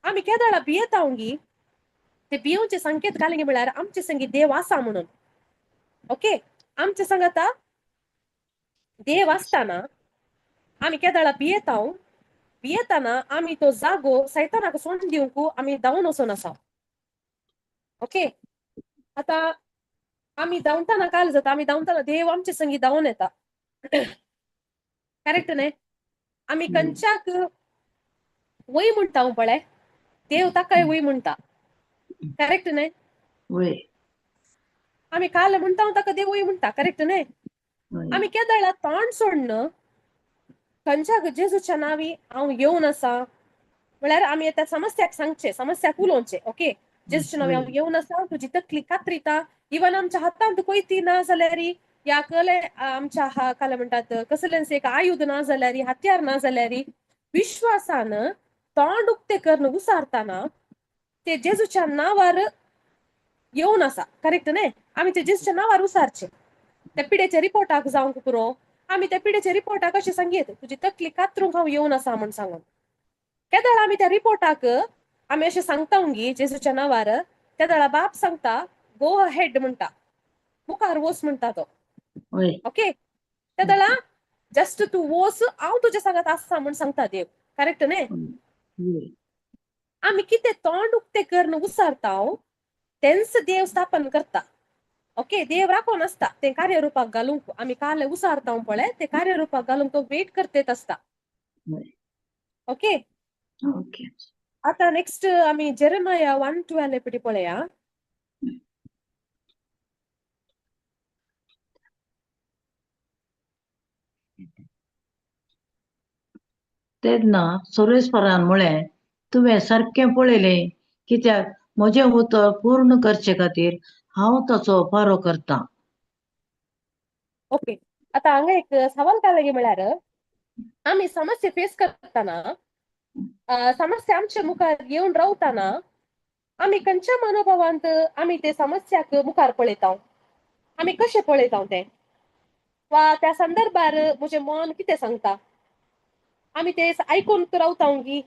आमी केदळा भियेता गी, ते भियोवचे संकेत घालगे म्हळ्यार आमचे संगी देव आसा म्हणून. ओके, आमचे संगता देव आसतना आमी केदळा भियेता, भियेतना आमी तो जागो सैतानाक सोडून दिवंक आमी धांवून वचून आसा. ओके, आतां आमी धांवतना काल जाता, आमी धांवतना देव आमचे संगी धांवून येता. करेक्ट न्ही? आमी खंयच्याक वय म्हणटा पळय, देव ताकाय वय म्हणटा. करेक्ट न्ही? वय. आमी काल म्हणटा ताका देव वय म्हणटा. करेक्ट न्ही? आमी केदळा तोंड सोडून खंयच्या जेजूच्या नांवी हांव येवन आसा म्हळ्यार आमी त्या समस्याक सांगचे, समस्याक उलोवचें. ओके, जेजूच्या नांवी हांव येवन आसा, तुजी तकली कातरिता. इवन आमच्या हातांत कोयती ना जाल्यार या कले आमच्या काल म्हणटात कसलेंच एक आयुध ना जाल्यार, हत्यार ना जाल्यार, विश्वासान तोंड उक्ते करून उसारतना ते जेजूच्या नांवार येवन आसा. करेक्ट न्ही? आमी ते जेजूच्या नांवार उसारचे. त्या पिडेच्या रिपोर्टाक जावंक पुरो, आमी त्या पिडेच्या रिपोर्टाक अशें सांगयत, तुजी तकली कातरूंक हांव येवन आसा म्हूण सांगून. केदळा आमी त्या रिपोर्टाक आमी अशें सांगता गी जेजूच्या नांवार, तेदळा बाप सांगता गो हेड म्हणटा, मुखार वोस म्हणटा तो. ओके, तेदळा जस्ट तूं वोस, हांव तुज्या सांगात आसा म्हूण सांगता देव. करेक्ट न्ही? आमी कितें तोंड उक्तें करून उसारता तेंच देव स्थापन करता. ओके, देव राखोन आसता तें कार्यरुपाक घालूंक. आमी काल उसारता पळय, ते कार्यरुपाक घालूंक तो वेट करतेत आसता. ओके, आतां नेक्स्ट आमी जेरेमाया 1:12 पटी पळया. तेन्ना सर्वेस्परान म्हळें, तुवें सारकें पळयलें, कित्याक म्हजें उतर पूर्ण करचे खातीर हांव ताचो पारो करता. ओके, आतां हांगा एक सवाल काडला म्हळ्यार आमी समस्या फेस करतना, समस्या आमच्या मुखार येवन रावतना आमी खंयच्या मनोभावांत आमी ते समस्याक मुखार पळयता, आमी कशें पळयता तें, वा त्या संदर्भार म्हजें मन कितें सांगता, आमी ते आयकून रावता गी,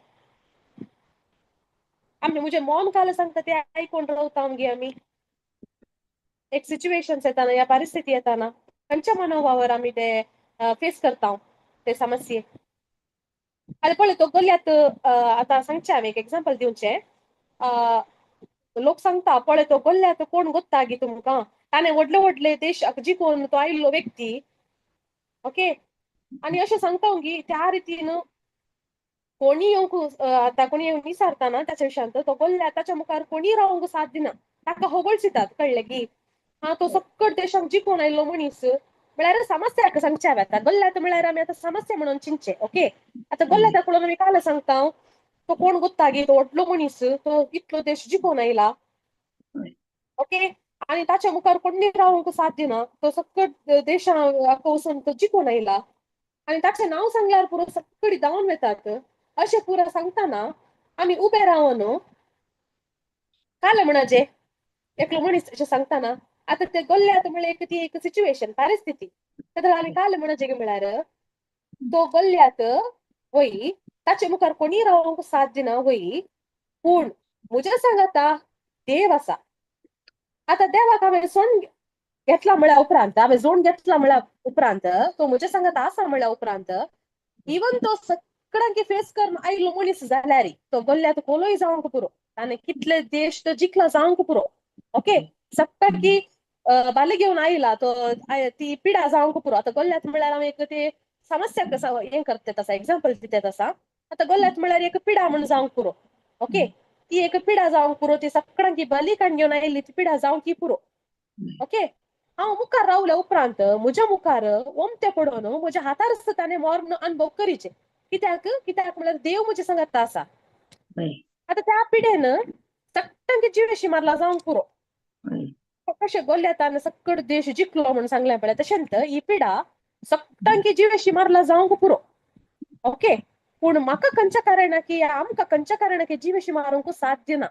आमी म्हजें मन काल सांगता ते आयकून रावता गी. आमी एक सिच्युएशन येताना या परिस्थिती येताना खंयच्या मनोभावार आमी ते फेस करता ते समस्ये. आतां पळय तो गल्यात, आतां सांगचें हांवें एक एग्जाम्पल दिवचें. लोक सांगता पळय तो गल्यात कोण गोत्ता गी तुमकां, ताणें व्हडले व्हडले देश जिखून तो आयिल्लो व्यक्ती. ओके, आनी अशें सांगता गी त्या रितीन कोणी येवंक, आतां कोणी येवन विचारतना ताच्या विशयांत, तो गल्यात ताच्या मुखार कोणी रावंक साथ दिना, ताका होगळसितात. कळ्ळें की हा तो सक्कट देशांक जिखून आयिल्लो मनीस म्हळ्यार समस्याक सांगचें हांवें. आतां गल्यात म्हळ्यार आमी आतां समस्या म्हणून चिंतचें. ओके, आतां गल्याता पळोवन आमी काल सांगता तो कोण गोत्ता गी, तो व्हडलो मनीस, तो इतलो देश जिखून आयला. ओके, आनी ताच्या मुखार कोणी रावंक साथ दिना, तो सक्कट देशाक वचून तो जिखून आयला आनी ताचें नांव सांगल्यार पुरो सक्कडी धांवन वतात. अशें पुरो सांगतना आमी उबे रावन काल म्हणाचे एकलो मनीस अशें सांगतना आतां ते गल्यात म्हळ्यार एक ती एक सिच्युएशन परिस्थिती, तेन्ना आमी काल म्हणाचे म्हळ्यार तो गल्यात वय ताचे मुखार कोणी रावंक साथ दिना वय, पूण म्हज्या सांगाता देव आसा. आतां देवाक हांवें सोण घेतला म्हळ्या उपरांत, हांवें जोड घेतला म्हळ्या उपरांत, तो म्हज्या सांगाता आसा म्हळ्या उपरांत, इवन तो सगळ्यांक फेस करून आयिल्लो मनीस जाल्यार तो गल्यात कोलोय जावंक पुरो, ताणें कितले देश तो जिखला जावंक पुरो. ओके, सगळ्यांकी बाले घेवन आयला तो, ती पिडा जावंक पुरो. आतां गल्यात म्हळ्यार हांव एक ते समस्या कसं हें करते तसा एग्जाम्पल दिते तसा. आतां गल्यात म्हळ्यार एक पिडा म्हूण जावंक पुरो. ओके, ती एक पिडा जावंक पुरो, ती सगळ्यांकी बली काडून घेवन आयिल्ली ती पिडा जावंक पुरो. ओके, हांव मुखार रावल्या उपरांत म्हज्या मुखार ओमते पडोवन म्हज्या हातार ताणें मर्ण अनुभव करीचे, कित्याक कित्याक म्हळ्यार देव म्हज्या सांगाता आसा. आतां त्या पिडेन सगळ्यांकी जिवेशी मारला जावंक पुरो. कशें गोल्यातान सक्कड देश जिखलो म्हणून सांगलें पळय, तशेंच ही पिडा सगटांकी जिवेशी मारला जावंक पुरो. ओके, पूण म्हाका खंयच्या कारणाकी, आमकां खंयच्या कारणाकी जिवेशी मारूंक साध्य ना.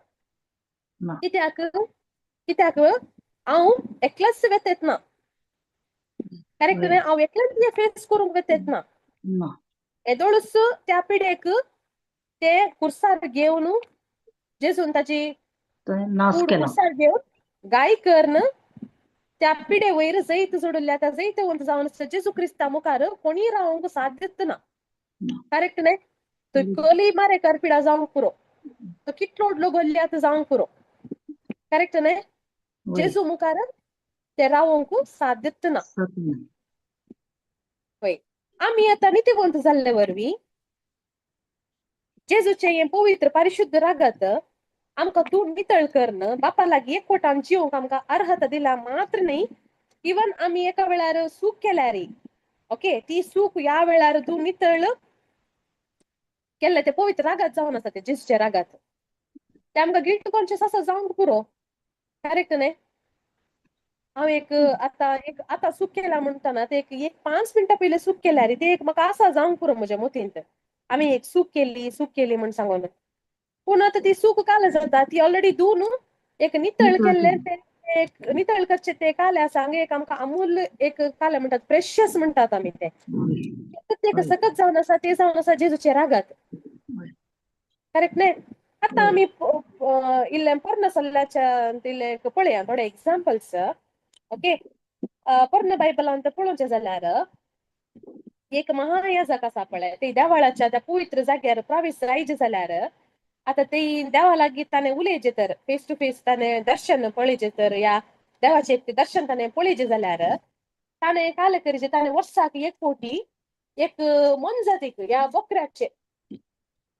ना. कित्याक? कित्याक हांव एकलेच वेतेत ना. करेक्ट न्हय? हांव एकलेच फेस करूंक वेतेत ना. ना. येदोळूच त्या पिडेक ते कुर्सार घेवन जेजून ताची नाश कूड केला. कुर्सार घेवन गाय करन त्या पिडे वयर जैत जोडल्या. त्या जैतवंत जावन जेजू क्रिस्ता मुखार कोणी रावंक साध्यत ना. करेक्ट न्हय? तो कली मारेकार पिडा जावंक पुरो, तो कितलो व्हडलो गोल्यात जावंक पुरो. करेक्ट न्हय? जेजू मुखार ते रावंक साध्यत ना. वय, आमी आतां नितीवंत जाल्ले वरवीं जेजूचें हें पवित्र परिशुद्ध रागत आमकां तूं नितळ करन बापा लागीं एकवटान जिवंक आमकां अर्हता दिला मात्र न्ही, इवन आमी एका वेळार चूक केल्यार, ओके, ती चूक ह्या वेळार तूं नितळ केल्ले ते पवित्र रागात जावन आसा, ते जेजूच्या रागात ते आमकां गिल्ट कॉन्शियस आसा जावंक पुरो. करेक्ट न्ही? हांव एक आतां एक आतां चूक केला म्हणटना ते एक एक 5 मिनटां पयलीं चूक केल्यार ते एक म्हाका आसा जावंक पुरो म्हज्या मतींत, आमी एक चूक केली, चूक केली म्हण सांगून. पूण आतां ती चूक काल जाता, ती ऑलरेडी धुवन एक नितळ केल्ले, ते एक नितळ करचे ते काले आसा हांगा एक आमकां अमूल्य एक काले म्हणटात, प्रेशियस म्हणटात आमी ते, ते सकत जावन आसा, ते जावन आसा जेजूचे रागात. करेक्ट न्ही? आतां आमी इल्लें पोरण्या सल्ल्याच्या इल्लें पळया थोडे एग्जाम्पल्स. ओके, पोरण्या बायबलांत पळोवचें जाल्यार एक महायाजक आसा पळय, ते देवाळाच्या त्या पवित्र जाग्यार प्रवेश रायचे जाल्यार आतां ते देवा लागीं ताणें उलयचें तर, फेस टू फेस ताणें दर्शन पळयचें तर, ह्या देवाचें ते दर्शन ताणें पळयचें जाल्यार ताणें काले करचें, ताणें वर्साक एक फावटी एक मोनजातीक ह्या बोकऱ्याचे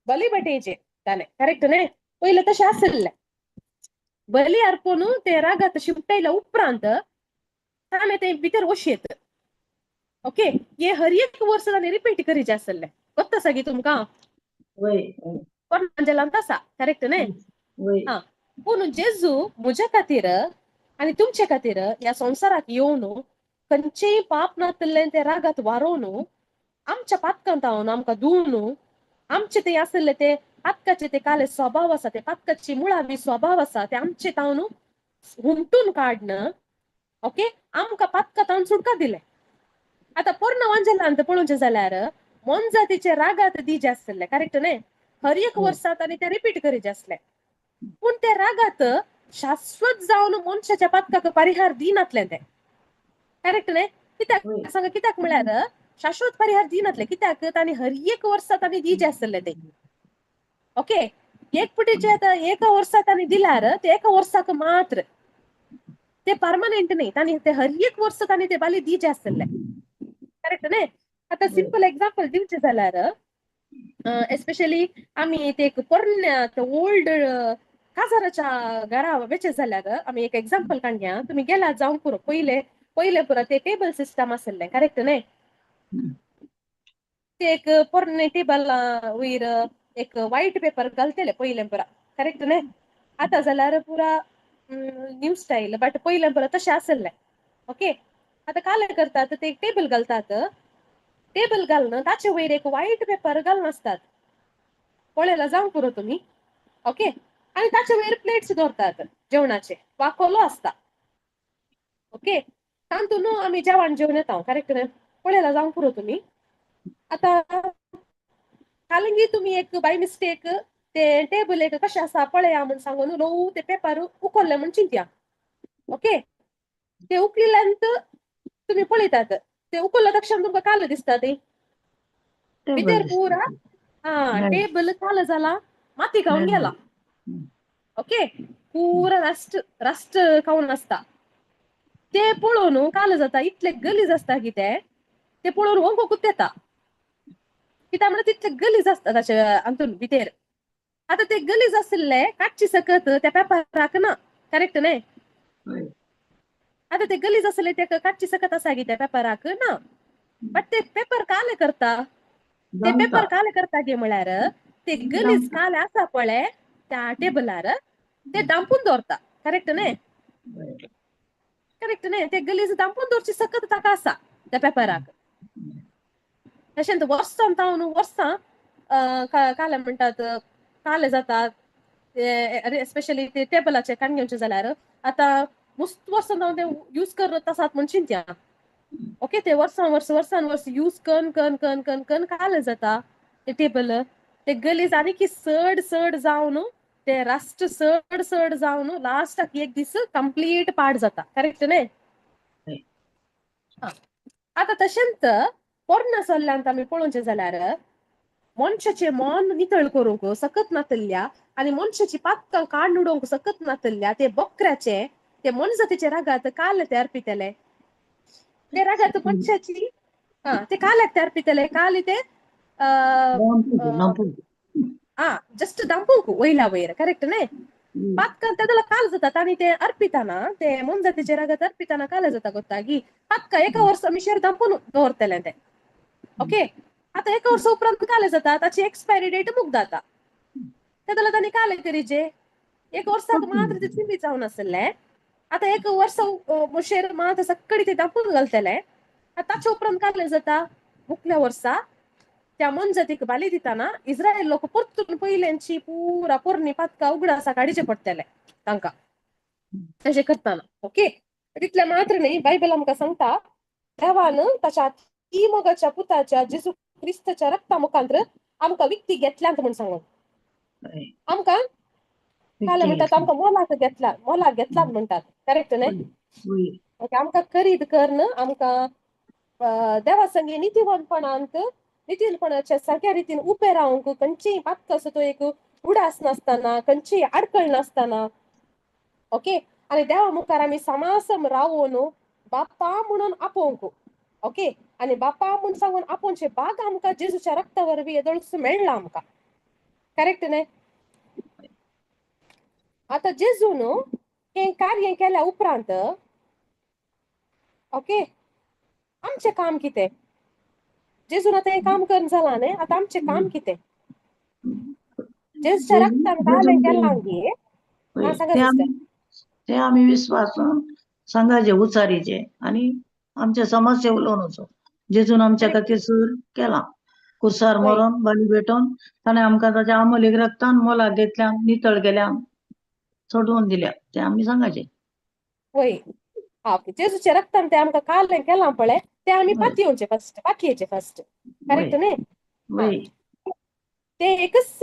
बली बटयचे ताणें. करेक्ट न्ही? पयलें तशें आशिल्लें. बली अर्पून ते रागात शिपटायल्या उपरांत ताणें ते भितर वशेत. ओके, हे हर एक वर्स ताणें रिपीट करीचे आशिल्लें. गोत्ता आसा गी तुमकां? पोरण्या आसा. करेक्ट न्ही? हा, पूण जेजू म्हज्या खातीर आनी तुमचे खातीर ह्या संवसाराक येवन खंयचेय पाप नातिल्लें ते रागात वारोवन आमच्या पातकांत आमकां धुवन आमचे ते आशिल्ले ते पातकाचे ते काले स्वभाव आसा, ते पातकाची मुळावी स्वभाव आसा, ते आमचे तावन हुमटून काडन, ओके, आमकां पातकां सुटका दिले. आतां पोरण्या वांजेलांत पळोवचें जाल्यार मोनजातीचे रागात दिजे आसले. करेक्ट न्ही? हर एक वर्सात आनी ते रिपीट करीचे आसले. पूण ते रागात शाश्वत जावन मनशाच्या पातकाक परिहार दिनातले ते. करेक्ट न्ही? कित्याक सांगा? कित्याक म्हळ्यार शाश्वत परिहार दिनातले. कित्याक तांणी हर एक वर्सा तांणी दिजे आसले ते. ओके, एक पुटीचे आतां एका वर्सा तांणी दिल्यार ते एका वर्साक मात्र, ते परमनंट न्ही, तांणी ते हर एक वर्स तांणी ते बाली दिजे आसले. करेक्ट न्ही? आतां सिंपल एग्जाम्पल दिवचें जाल्यार एस्पेशली आमी ते एक पोरण्या ओल्ड काजाराच्या घरा वेचे जाल्यार आमी एक एग्जाम्पल काडया. तुमी गेला जावंक पुरो, पयले पयले पुरो ते टेबल सिस्टम आसलें. करेक्ट न्ही? ते एक पोरणे टेबल वयर एक व्हायट पेपर घालतले पयले पुरा. करेक्ट न्ही? आतां जाल्यार पुरा न्यू स्टायल, बट पयले पुरा तशें आसलें. ओके, आतां काले करतात ते एक टेबल घालतात, टेबल घालून ताचे वयर एक व्हायट पेपर घालून आसतात, पळयला जावंक पुरो तुमी. ओके, आनी ताचे वयर प्लेट्स दवरतात जेवणाचे, वाकोलो आसता. ओके, तातूंत आमी जेवण जेवन येता. करेक्ट न्ही? पळयला जावंक पुरो तुमी. आतां कालंगी तुमी एक बाय मिस्टेक ते टेबल एक कशें आसा पळया म्हूण सांगून ल्हवू ते पेपर उखल्ले म्हूण चिंतया. ओके, ते उखलिल्यान तुमी पळयतात, ते उखल्ल्या तक्षण तुमकां काल दिसता ते भितर पुरा हा टेबल काल जाला, माती खावन गेला. ओके, पुरा रस्ट रस्ट खावन आसता. ते पळोवन काल जाता, इतले गलीज आसता की ते ते पळोवन वंकोकूच येता. कित्याक म्हणल्यार तितले गलीज आसता ताचे हातून भितर. आतां ते गलीज आशिल्ले काडचे सकत त्या पेपराक ना. करेक्ट न्ही? आतां ते गलीज आसले ते काडचे सकत आसा की त्या पेपराक ना, बट ते पेपर काले करता, ते पेपर काले करता गे म्हळ्यार ते गलीज काले आसा पळय त्या टेबलार ते दामपून दवरता. करेक्ट न्ही? करेक्ट न्ही? ते गलीज दामपून दवरची सकत ताका आसा त्या पेपराक. तशेंच वर्सां तावन वर्सां काले म्हणटात काले जातात, स्पेशली ते टेबलाचे काण घेवचे जाल्यार आतां मस्त वर्सां तावन ते यूज करत आसात म्हण चिंत्या. ओके, ते वर्सान वर्स वर्सान वर्स यूज कन कन कन कन कन काले जाता ते टेबल, ते गलीज आनीकी चड चड जावन ते रास्ट चड चड जावन लास्टाक एक दीस कंप्लीट पाड जाता. करेक्ट न्ही? आतां तशेंच पोरण्या सल्ल्यांत आमी पळोवचें जाल्यार मनशाचें मन नितळ करूंक सकत नातल्ल्या आनी मनशाची पातकां काडून उडोवंक सकत नातल्ल्या ते बकऱ्याचे ते मनजातीचे रागात काल ते अर्पितले, ते रागात मनशाची हा ते काल्याक ते अर्पितले, काल ते आ जस्ट दांपूंक वयल्या वयर. करेक्ट न्ही? पातकां तेदोला काल जातात आनी ते अर्पिताना ते मोनजातीचे रागात अर्पिताना काल जाता गोत्तागी पातकां एका वर्सा मिशेर दांपून दवरतले ते. ओके, आतां एका वर्सा उपरांत काले जाता, ताची एक्सपायरी डेट मुगदाता, तेदोला तांणी काले करीचे एक वर्साक मात्र ते चिंबी जावन आसले, आतां एक वर्सा मुशेर मात्र सक्कडी ते दांपून घालतले. आतां ताच्या उपरांत काले जाता मुखल्या वर्सा त्या मोनजातीक बाली दिताना इस्रायल लोक परतून पयल्यांची पुरा पोरणी पातकां उगडासा काडीचे पडटले तांकां तशें करतना. ओके, तितलें मात्र न्ही, बायबल आमकां सांगता देवान ताच्या ती मोगाच्या पुताच्या जेजू क्रिस्ताच्या रक्ता मुखांत्र आमकां विकती घेतल्यांत म्हूण सांगून आमकां काले म्हणटात आमकां मोलाक घेतला, मोलाक घेतलात म्हणटात. करेक्ट न्ही? ओके, आमकां खरीद करून आमकां देवा संगी नितीवंतपणांत नितीलपणाच्या सारक्या रितीन उबे रावंक खंयचीय पातक असो तो एक उडास नासतना, खंयचीय आडखळ नासतना. ओके, आनी देवा मुखार आमी समासम रावून बाप्पा म्हणून आपोवंक. ओके, आनी बाप्पा म्हूण सांगून आपोवचे भाग आमकां जेजूच्या रक्ता वरवीं येदोळच मेळ्ळा आमकां. करेक्ट न्ही? आतां जेजून हें कार्य केल्या उपरांत ओके आमचें काम कितें? जेजून आतां हें काम करून जालां न्ही, आतां आमचें काम कितें? जेजूच्या रक्तान कालें केलां गे. सांगा सिस्टर. ते आमी विस्वासून सांगाचे उचारीचे आनी आमचे समस्या उलोवन वचो. जेजून आमच्या खातीर सूर केला, कुर्सार मरोन बळी भेटोवन ताणें आमकां ताच्या आमोलीक रक्तान मोलाक घेतल्या, नितळ केल्या, सोडवून दिल्या, ते आमी सांगाचे. वय, हा ओके, जेजूच्या रक्तान ते आमकां कालें केलां पळय ते आमी पातयेवचे फर्स्ट, पातयेचे फर्स्ट. करेक्ट न्ही? ते एकच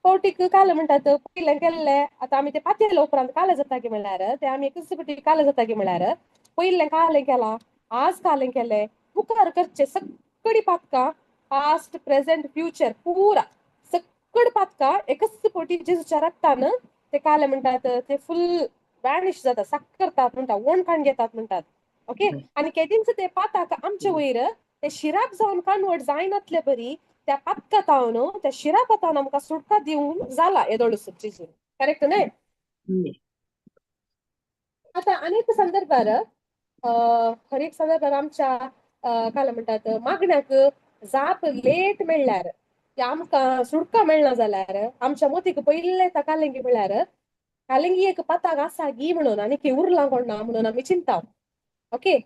फावटीक काल म्हणटात पयलें केल्लें, आतां आमी ते पातयेले उपरांत कालें जाता की म्हणल्यार ते आमी एकच फावटी कालें जाता की म्हणल्यार पयलें कालें केलां, आज कालें केलें, मुखार करचें सक्कडी पातकां पास्ट प्रेझेंट फ्युचर पुरा सक्कड पातकां एकच फावटी जेजूच्या रक्तान ते कालें म्हणटात ते फूल वॅनिश जाता, साक्क करतात म्हणटा, ओण काण घेतात म्हणटात. ओके, आनी केदींच ते पाताक आमचे वयर ते शिराप जावन कन्वर्ट जायनातले बरी त्या पातका तावन त्या शिरापातावन आमकां सुटका दिवन जाला येदोळूस जेजून. करेक्ट न्ही? आतां आनीक संदर्भार हर एक संदर्भार आमच्या काय म्हणटात मागण्याक जाप लेट मेळ्ळ्यार आमकां सुटका मेळना जाल्यार आमच्या मोतीक पयले येता कालेंगी म्हळ्यार कालेंगी एक पाताक आसा गी म्हणून आनी उरलां कोण ना म्हणून आमी चिंता. ओके,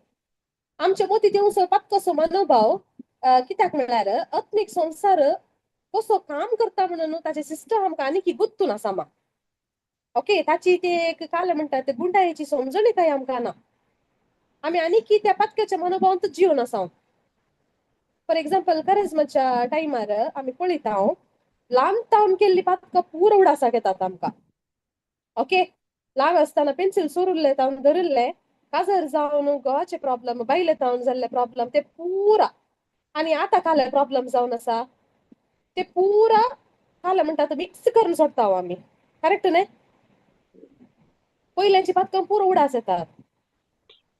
आमच्या मोती दिवचो पातकोसो मनोभाव कित्याक म्हळ्यार आत्मीक संवसार कसो काम करता म्हणून ताचे सिस्टम आमकां आनीक गुत्तून आसा मा. ओके, ताची ते एक काल म्हणटात ते गुंडायेची समजणी काय आमकां ना, आमी आनीक त्या पातक्याच्या मनोभावांत जिवन आसा. फॉर एक्झाम्पल करेजमाच्या टायमार आमी पळयता ल्हान तावन केल्ली पातकां पुरो उडासाक येतात आमकां. ओके, ल्हान आसतना पेन्सील सोरुल्ले तावन धरिल्ले काजर जावन घोवाचे प्रॉब्लम, बायले तावन जाल्ले प्रॉब्लम ते पुरा, आनी आतां काले प्रॉब्लम जावन आसा ते पुरा काले म्हणटा मिक्स करून सोडटा आमी. करेक्ट न्ही? पयल्यांची पातकां पुरो उडास येतात.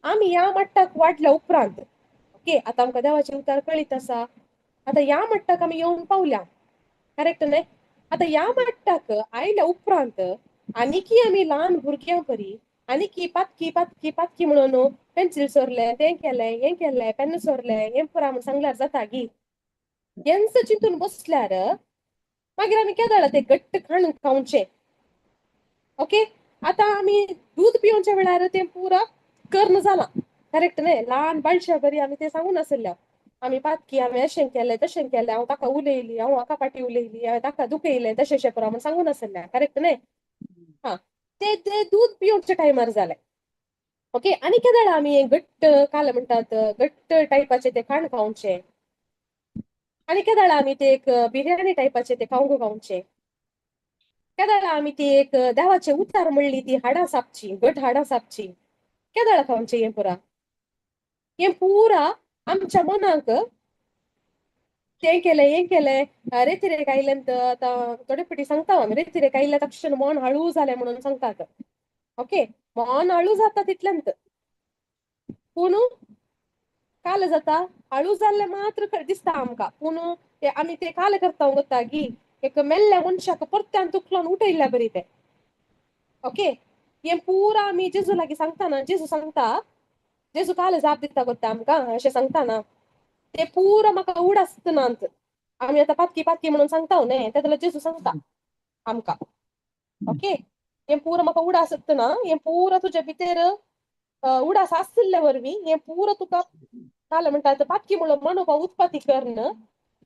आमी ह्या मट्टाक वाडल्या उपरांत ओके आतां आमकां देवाचे उतार कळीत आसा, आतां ह्या मट्टाक आमी येवन पावल्या. करेक्ट न्ही? आतां ह्या मट्टाक आयल्या उपरांत आनीकी आमी ल्हान भुरग्यां परी आनीकी पातकी पातकी पातकी म्हणून पेन्सील सोरलें, तें केलें, हें केलें, पेन सोरलें, हें पुरा म्हूण सांगल्यार जाता गी? हेंच चिंतून बसल्यार मागीर आमी केदळा ते घट्ट खाण खावचें. ओके, आतां आमी दूद पिवच्या वेळार तें पुरा कर्ण जाला, करेक्ट न्ही? ल्हान बाळशा बरी आमी ते सांगून आसल्या आमी पातकी, आमी अशें केलें तशें केलें, हांव ताका उलयली, हांव हाका फाटी उलयली, हांवें ताका दुखयलें तशें अशें पुरो म्हूण सांगून आसल्या, करेक्ट न्ही? हा, ते ते दूद पिवच्या टायमार जालें. ओके, आनी केदळा आमी घट्ट काल म्हणटात घट्ट टायपाचे ते खाण खावचें, आनी केदळा आमी ते एक बिर्याणी टायपाचे ते खावंक खावचें, केदळा आमी ती एक देवाचे उतार म्हणली ती हाडां सापची, घट हाडां सापची, केदळा खावचें हें पुरा, हें पुरा आमच्या मनाक तें केलें हें केलें. रेतिरेक आयल्यान आतां थोडे फावटी सांगता आमी, रेतिरेक आयल्या तक्षण मन हळू जालें म्हणून सांगतात. ओके, मन हळू जाता तितल्यांत, पूण काल जाता हळू जाल्लें मात्र दिसता आमकां, पूण ते आमी ते काल करता गोता की एक मेल्ल्या मनशाक परत्यान तुकलोन उठयल्ल्या बरी ते. ओके, हें पुरा आमी जेजू लागीं सांगता ना, जेजू सांगता, जेजू काल जाप दिता गोता आमकां अशें सांगता ना, ते पुरा म्हाका उडासत नात. आमी आतां पातकी पातकी म्हणून सांगता न्ही, ते जाल्यार जेजू सांगता आमकां. ओके, हें पुरा म्हाका उडासत ना, हें पुरा तुज्या भितर उडास आशिल्ले वरवीं हें पुरा तुका काल म्हणटा पातकी म्हणून मनोभाव उत्पत्ती करून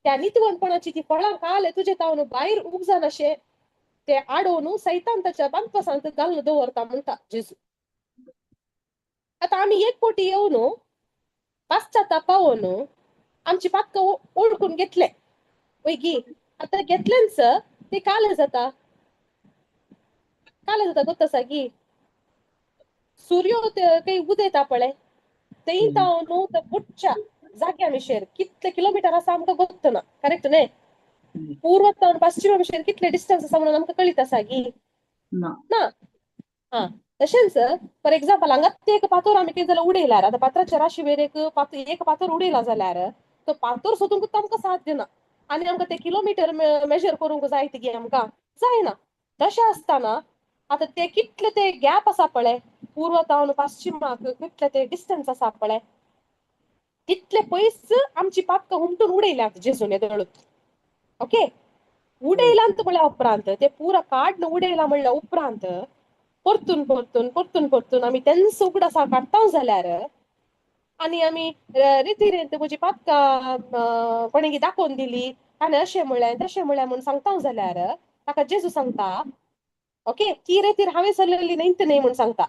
त्या नितवंतपणाची ती फळां काल तुजे तावन भायर उपजानाशें ते आडोवन सैतान ताच्या बांदपासांत घालून दवरता म्हणटा जेजू. आतां आमी एक कोटी येवन पाश्चाताप पावोन आमची पातकां ओळखून घेतले वयगी, आतां घेतलेंच ते काल जाता, काल जाता गोत आसा की सूर्यो काही उदयता पळय थंय तावन न्हू ते बुडच्या जाग्या मिशेर कितले किलोमिटर आसा आमकां गोत्त ना, करेक्ट न्ही? पूर्व तावन पश्चिमा मिशेर कितले डिस्टन्स आसा म्हणून आमकां कळीत आसा की ना. ना. हा, तशेंच फॉर एक्झाम्पल हांगाच एक पातोर आमी कितें जाल्यार उडयल्यार, आतां पात्राच्या राशीवेर एक पातोर उडयला जाल्यार तो पातोर सोदूंक आमकां साथ दिना आनी आमकां ते किलोमिटर मेजर करूंक जाय ती आमकां जायना. तशें आसतना आतां ते कितले ते गॅप आसा पळय पूर्व तावन पश्चिमाक कितले ते डिस्टन्स आसा पळय तितले पयस आमची पातकां हुमटून उडयल्यात जेजून येदोळूच. ओके, उडयलांत म्हळ्या उपरांत ते पुरा काडून उडयला म्हणल्या उपरांत परतून परतून परतून परतून आमी तेंच उगडासा काडटा जाल्यार आनी आमी रितीरेंत म्हजी पातकां कोणें दाखोवन दिली आनी अशें म्हणलें तशें म्हणलें म्हूण सांगता जाल्यार ताका जेजू सांगता, ओके, ती रेतीर हांवें चलयल्ली न्ही न्ही म्हूण सांगता.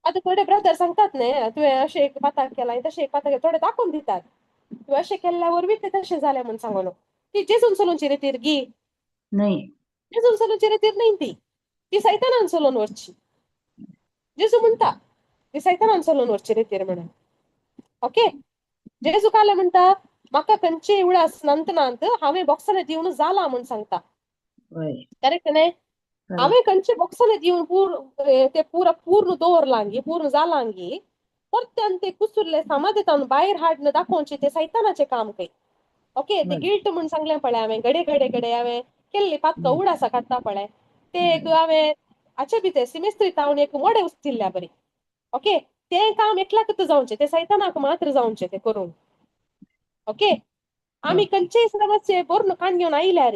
आतां थोडे ब्रदर सांगतात न्ही, तुवें अशें एक पाताक केलां तशें एक पाताक, थोडे दाखोवन दितात तुवें अशें केल्ल्या वरवीं तें तशें जालें म्हूण सांगून. ती जेजून चलोवची रेतीर गी न्ही, जेजून चलोवची रेतीर न्ही, ती ती सैतानान चलोवन व्हरची. जेजू म्हणटा ती सैतानान चलोवन व्हरची रेतीर म्हणून. ओके, जेजू काल म्हणटा म्हाका खंयचेय उडास नंत नात, हांवें बॉक्सांनी दिवन जाला म्हूण सांगता, करेक्ट न्ही? हांवें खंयचे बॉक्सांनी दिवन ते पुरा पूर्ण दवरलांगी, पूर्ण जालांगी, परत्यान ते कुसुरले समाधेतावन भायर हाडून दाखोवचें ते सैतानाचें काम खंय. ओके, ते गिल्ट म्हूण सांगलें पळय हांवें, घडये घडये घडये हांवें केल्ली पातकां उडासा काडटा पळय ते एक हांवें हाचे भितर सिमेस्त्री तावन एक मोडें उस्तिल्ल्या बरी. ओके, तें काम एकल्याकूच जावचें, तें सैतानाक मात्र जावचें तें करूंक. ओके, आमी खंयचेय समस्ये बरून काण घेवन आयल्यार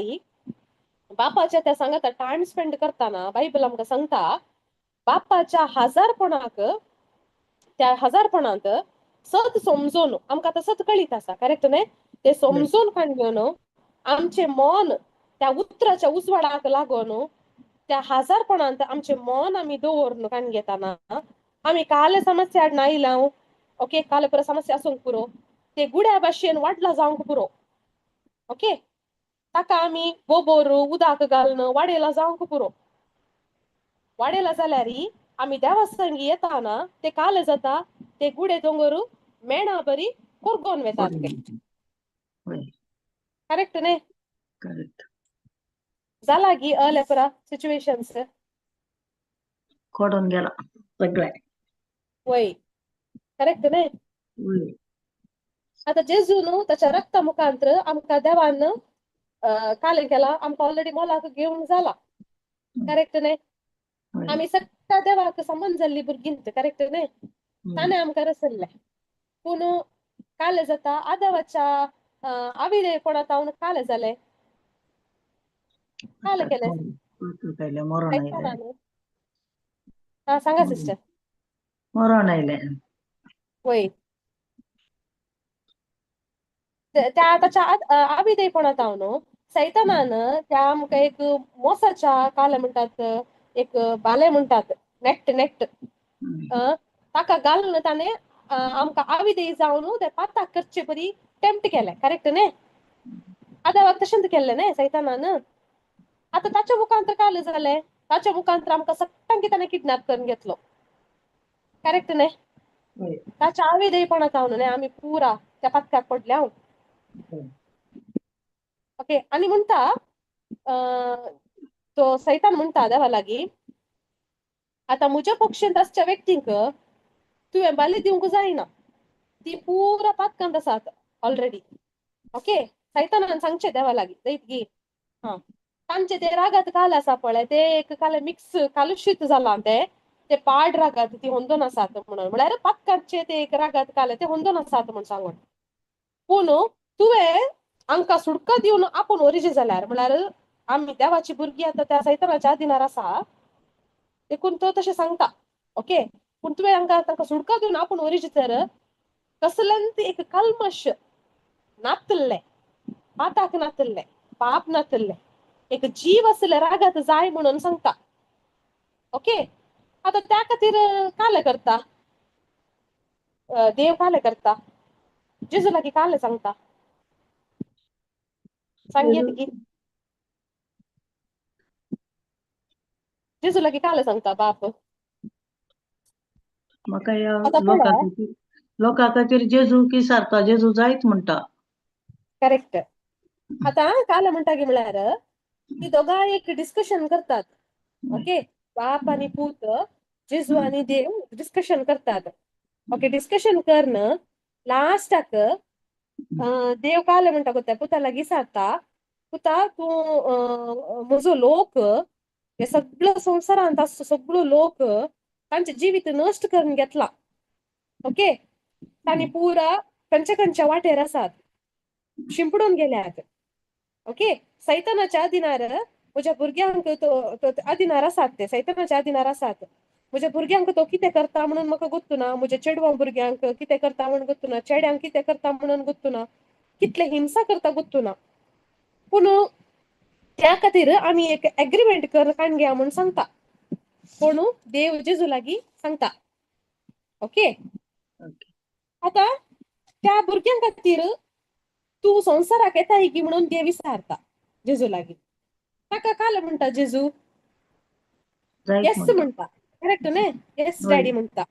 बापाच्या त्या सांगाता टायम स्पेंड करतना बायबल आमकां सांगता बापाच्या हजारपणाक, त्या हजारपणांत सत समजून आमकां आतां सत कळीत आसा, करेक्ट न्ही? ते समजून काण घेवन आमचें मन त्या उतराच्या उजवाडाक लागून त्या हजारपणांत आमचें मन आमी दवरून काण घेतना आमी काल समस्या हाडून आयला. ओके, काल पुरो समस्या आसूंक पुरो, ते गुड्या भाशेन वाडला जावंक पुरो. ओके, ताका आमी गोबोर उदक घालून वाडयला जावंक पुरो. वाडयला जाल्यार आमी देवा संगी येताना ते काल जाता ते गुडे दोंगर मेणा बरी कोरगोन वेतात ते, करेक्ट न्ही? करेक्ट. जाला गी अलेपरा सिच्युएशन्स कोडून गेला सगळें. वय, करेक्ट न्ही? आतां जेजू न्हू ताच्या रक्ता मुखांत्र आमकां देवान कालें केला, आमकां ऑलरेडी मोलाक घेवन जाला, करेक्ट न्ही? आमी सगळ्या देवाक संबंद जाल्ली भुरगीं, करेक्ट न्ही? ताणें आमकां रसल्लें, पूण कालें जाता आदवाच्या आविडेपणा तावन कालें जालें, कालें केलें मरण आयलें. हा, सांगा सिस्टर. मरण आयलें. वय, त्या ताच्या आविधेयपणांत हांव न्हू सैतानान त्या आमकां एक मोसाच्या काले म्हणटात, एक बाले म्हणटात, नेट नेट ताका घालून ताणें आमकां आविधेय जावन ते पाताक करचे परी टेम्प्ट केलें, करेक्ट न्ही? आदावाक तशेंच केल्लें न्ही सैतानान. आतां ताच्या मुखांतर काल जालें, ताच्या मुखांतर आमकां सट्टांकी ताणें किडनॅप करून घेतलो, करेक्ट न्ही? ताच्या आविधेयपणांत हांव न्ही आमी पुरा त्या पातकाक पडल्या हांव. ओके, आनी म्हणटा तो सैतान म्हणटा देवा लागीं, आतां म्हज्या पक्षेंत आसच्या व्यक्तींक तुवें बाली दिवंक जायना, ती पुरा पातकांत आसात ऑलरेडी. ओके, सैतानान सांगचें देवा लागीं जैत गी, हा तांचे ते रागात काल आसा पळय, ते एक काल मिक्स कालुशीत जालां, ते ते पाड रागात ती होंदोन आसात म्हणून, म्हळ्यार पातकांचे ते एक रागात काल ते होंदोन आसात म्हूण सांगून. पूण तुवें आमकां सुटका दिवन आपूण ओरिजी जाल्यार, म्हळ्यार आमी देवाची भुरगीं आतां त्या सैतानाच्या अधीनार आसा, देखून तो तशें सांगता. ओके, पूण तुवें आमकां तांकां सुटका दिवन आपूण ओरिजी तर कसलेंच एक कल्मश नातल्लें, पाताक नातल्लें, पाप नातल्लें एक जीव आसलें रागात जाय म्हणून सांगता. ओके, आतां त्या खातीर काले करता देव, काले करता जेजू लागीं काले सांगता, सांगयेत की जेजू लागीं काले सांगता बाप. म्हाका ह्या लोका खातीर, लोका खातीर जेजू की सारता, जेजू जायत म्हणटा. करेक्ट. आतां काल म्हणटा की म्हळ्यार ती दोगांय एक डिस्कशन करतात. ओके, बाप आनी पूत, जेजू आनी देव डिस्कशन करतात. ओके, डिस्कशन करन लास्टाक देव काल म्हणटा कोत्या पुता लागीं सारता, पुता तूं म्हजो लोक हे सगळो संवसारांत आसचो सगळो लोक तांचें जिवीत नश्ट करून घेतला. ओके, तांणी पुरा खंयच्या खंयच्या वाटेर आसात, शिंपडून गेल्यात. ओके, सैतानाच्या अधीनार म्हज्या भुरग्यांक तो अधीनार आसात, ते सैतानाच्या अधीनार आसात. म्हज्या भुरग्यांक तो कितें करता म्हणून म्हाका गोत्तू ना, म्हज्या चेडवां भुरग्यांक कितें करता म्हणून गोत्तू ना, चेड्यांक कितें करता म्हणून गोत्तू ना, कितले हिंसा करता गोत्तू ना. पूण त्या खातीर आमी एक एग्रीमेंट कर काडया म्हूण सांगता कोण, देव जेजू लागीं सांगता. ओके, आतां त्या भुरग्यां खातीर तूं संवसाराक येताय की म्हणून देव विचारता जेजू लागीं. ताका काल म्हणटा जेजू, येस म्हणटा, करेक्ट न्ही? येस डॅडी म्हणटा.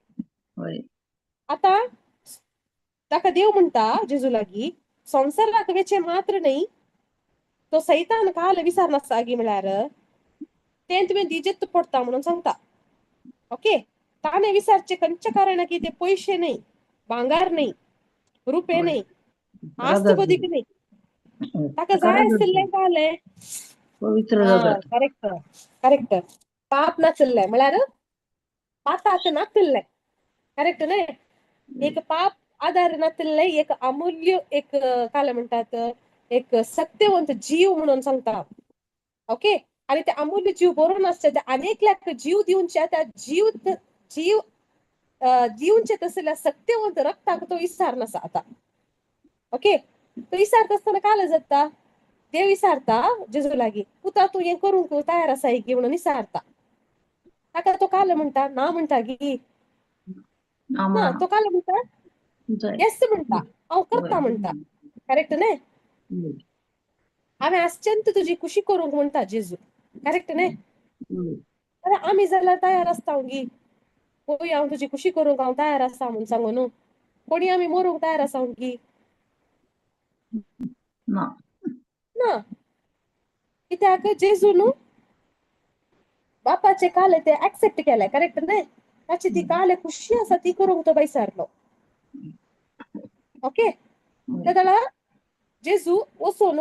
आतां ताका देव म्हणटा जेजू लागीं, संवसाराक वेचें मात्र न्ही, तो सैतान काल विचारनासता गी म्हळ्यार तें तुवें दिजेत पडटा म्हणून सांगता. ओके, ताणें विचारचें खंयच्या कारणाक की ते पयशे न्ही, भांगार न्ही, रुपे न्ही, आस्त बदीक न्ही, ताका जाय आशिल्लें कालें पवित्र. करेक्ट करेक्ट, पाप नाशिल्लें म्हळ्यार पाताक नाशिल्लें, करेक्ट न्ही? एक पाप आदार नाशिल्लें एक अमूल्य एक कालें म्हणटात एक सत्यवंत जीव म्हणून सांगता. ओके, आनी ते अमूल्य जीव बरोवन आसचे त्या अनेकल्याक जीव दिवच्या त्या जीव जीव दिवचे तसल्या सत्यवंत रक्ताक तो विचार नासा आतां. ओके, तो विचारता आसतना काल जाता, देव विचारता जेजू लागीं, पुता तूं हें करूंक तयार आसाय की म्हणून विचारता. ताका तो काल म्हणटा ना म्हणटा गी ना, तो काल म्हणटा येस म्हणटा, हांव करता म्हणटा, करेक्ट न्ही? हांवें आसचेंत तुजी खुशी करूंक म्हणटा जेजू, करेक्ट न्ही? आमी जाल्यार तयार आसता गी, पळय हांव तुजी खुशी करूंक हांव तयार आसा म्हूण सांगू न्हू, कोणी आमी मरूंक तयार आसा गी ना ना, कित्याक जेजू न्हू बापाचे काले ते एक्सेप्ट केले, करेक्ट न्ही? ताची ती काले खुशी आसा ती करूंक तो बैसारलो. ओके, तेदळा जेजू वचून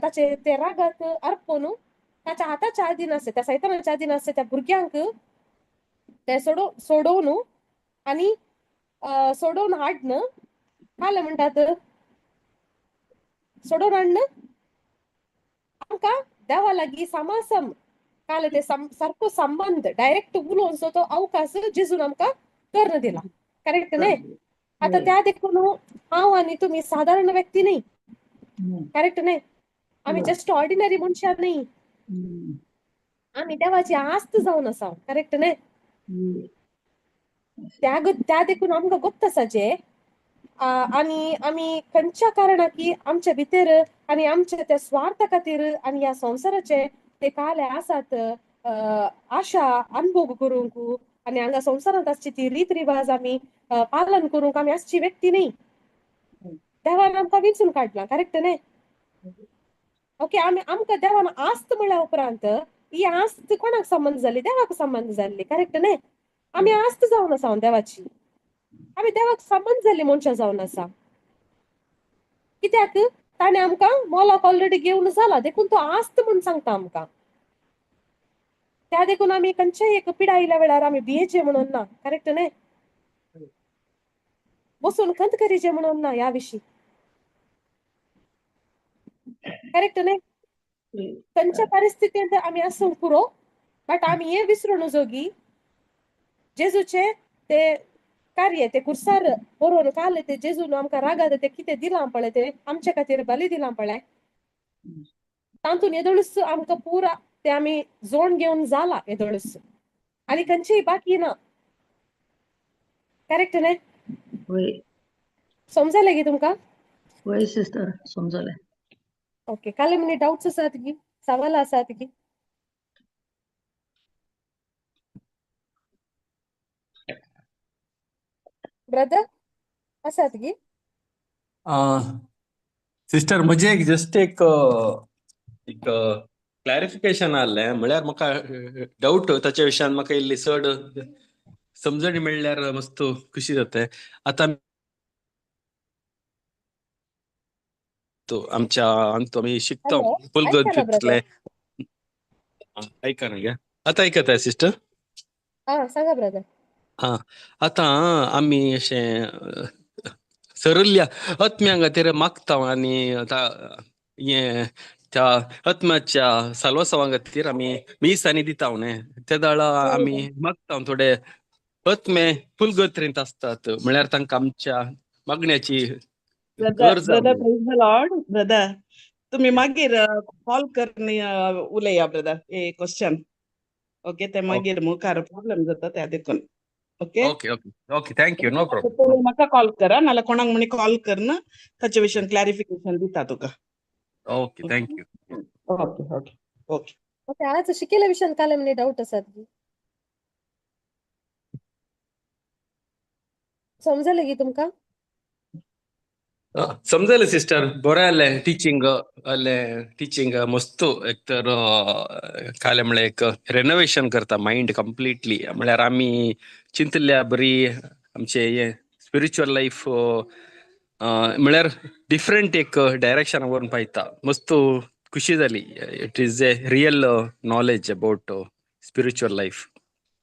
ताचे ते रागाक अर्पून ताच्या हाताच्या आदीन आसता, त्या सैतानाच्या आदीन आसता त्या भुरग्यांक ते सोडोवन आनी सोडोवन हाडन काले म्हणटात, सोडोवन हाडन आमकां देवा लागीं समासम काले ते सारको संबंद डायरेक्ट उलोवचो तो अवकाश जेजून आमकां कर्ण दिला, करेक्ट न्ही? आतां त्या देखून हांव आनी तुमी सादारण व्यक्ती न्ही, करेक्ट न्ही? आमी जस्ट ऑर्डिनरी मनशां न्ही, आमी देवाची आस्त जावन आसा, करेक्ट न्ही? त्या त्या देखून आमकां गोप्त आसा जे आनी आमी खंयच्या कारणाक की आमच्या भितर आनी आमच्या त्या स्वार्था खातीर आनी ह्या संवसाराचे ते काले आसात आशा अनुभोग करूंक आनी हांगा संवसारांत आसची ती रीत रिवाज आमी पालन करूंक आमी आसची व्यक्ती न्ही. देवान आमकां विंचून काडला, करेक्ट न्ही? ओके, आमी आमकां देवान आस्त म्हळ्या उपरांत ही आस्त कोणाक संबंद जाल्ली? देवाक संबंद जाल्ली, करेक्ट न्ही? आमी आस्त जावन आसा देवाची, आमी देवाक संबंद जाल्ली मनशां जावन आसा. कित्याक ताणें आमकां मोलाक ऑलरेडी घेवन जाला, देखून तो आस्त म्हूण सांगता आमकां. त्या देखून आमी खंयच्याय एक पिडा आयल्या वेळार आमी भियेचे म्हणून ना, करेक्ट न्ही? बसून खंत करीचे म्हणून ना ह्या विशीं, करेक्ट न्ही? खंयच्या परिस्थितींत आमी आसूंक पुरो, बट आमी हें विसरून जोगी जेजूचे ते कार्य, ते कुर्सार बरोवन काल ते जेजून आमकां रागात ते कितें दिलां पळय, ते आमच्या खातीर बली दिलां पळय, तातूंत येदोळूच आमकां पुरा ते आमी जोड घेवन जाला येदोळूच, आनी खंयचीय बाकी ना, करेक्ट न्ही? समजलें गी तुमकां? वय सिस्टर, समजलें. ओके, काल मिनी डाउट्स आसात की सवाल आसात की? ब्रदर आसात की? सिस्टर, म्हजें एक जस्ट एक एक क्लॅरिफिकेशन आहलें. म्हळ्यार म्हाका डावट ताच्या विशयान म्हाका इल्ली चड समजणी मेळ्ळ्यार मस्त खुशी जाता. आतां आमच्या आमी शिकता हॅलो, फुलगत ऐका ना ब्रदर. तितलें आयका न्ही गे? आतां आयकताय सिस्टर? आं, सांगा ब्रदर. आं, आतां आमी अशें सरल्या आत्म्या खातीर मागता आनी आतां हें त्या आत्म्याच्या साल्वासांवा खातीर आमी मीस आनी दिता न्ही, ते वेळा आमी मागता थोडे आत्मे फुलगत्रींत आसतात, म्हळ्यार तांकां आमच्या मागण्याची ब्रदर, गरज. Brother, praise the Lord. Brother, तुम्ही मागीर कॉल कर, उलया ब्रदर, ए क्वेश्चन. ओके, ते मागीर मुखार प्रॉब्लेम जाता त्या देखून. Okay. Okay okay okay thank you, no problem. तुम्ही म्हाका कॉल करा, नाल्यार कोणाक म्हणी कॉल करना, ताचे विशीं क्लॅरिफिकेशन दिता तुका. Okay, thank you. Okay okay okay. Okay, आज शिकेल्या विशयान काल मिनी डाउट आसात की? समजलें की तुमकां? समजलें सिस्टर, बरें आहलें टिचींग, आहलें टिचींग मस्त. एक तर कालें म्हळ्यार एक रेनोवेशन करता मायंड कंप्लिटली. म्हळ्यार आमी चिंतल्या बरी आमचें हें स्पिरिच्युअल लायफ म्हळ्यार डिफरंट एक डायरेक्शन व्हरून पायता. मस्त खुशी जाली. It is a real knowledge about spiritual life.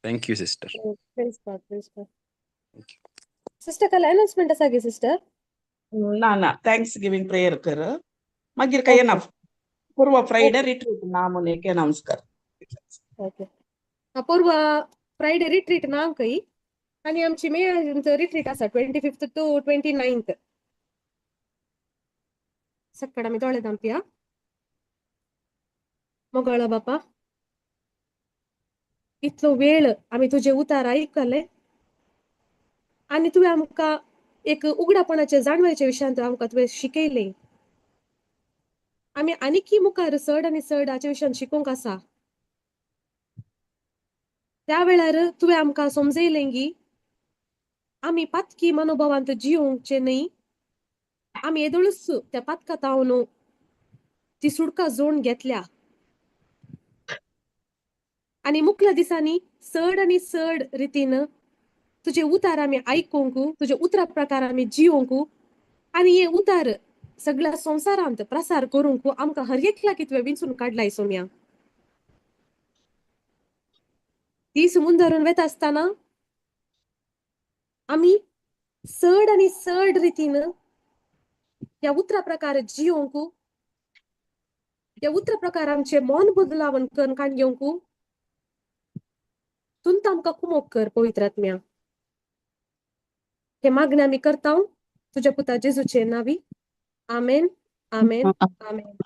Thank you sister. Praise God, praise God. Sister, काल अनाउन्समेंट आसा गे सिस्टर? ना ना, thanks giving prayer कर, मागीर काय ना, पूर्व फ्रायडे रिट्रीट ना म्हणून एक अनाउन्स कर. ओके, पूर्व फ्रायडे रिट्रीट ना खंय, आनी आमची मे रिट्रीट आसा 25th to 29th. सक्कड आमी दोळे धांपया. मोगाळा बापा, इतलो वेळ आमी तुजे उतार आयकले आनी तुवें आमकां एक उगडापणाचे जाणवायच्या विशयांत आमकां तुवें शिकयलें. आमी आनीकय मुखार चड आनी चड हाच्या विशयान शिकूंक आसा. त्या वेळार तुवें आमकां समजयलें की आमी पातकी मनोभावांत जियोवचे न्हय, आमी येदोळूच त्या पातका तावन ती सुटका जोड घेतल्या आनी मुखल्या दिसांनी चड आनी चड रितीन तुजे उतार आमी आयकूंक, तुजे उतरा प्रकार आमी जियोवंक आनी हे उतार सगळ्या संवसारांत प्रसार करूंक आमकां हर एकल्याक तुवें विंचून काडलाय सोम्या. दीस मुंदरून वता आसतना आमी चड आनी चड रितीन ह्या उतरा प्रकार जियोवंक, ह्या उतरा प्रकार आमचे मन बदलावन करून काण घेवंक तुंत आमकां कुमोक कर पवित्र आत्म्या. हे मागणें आमी करता तुज्या पुता जेजूचे नावी. आमेन, आमेन, आमेन.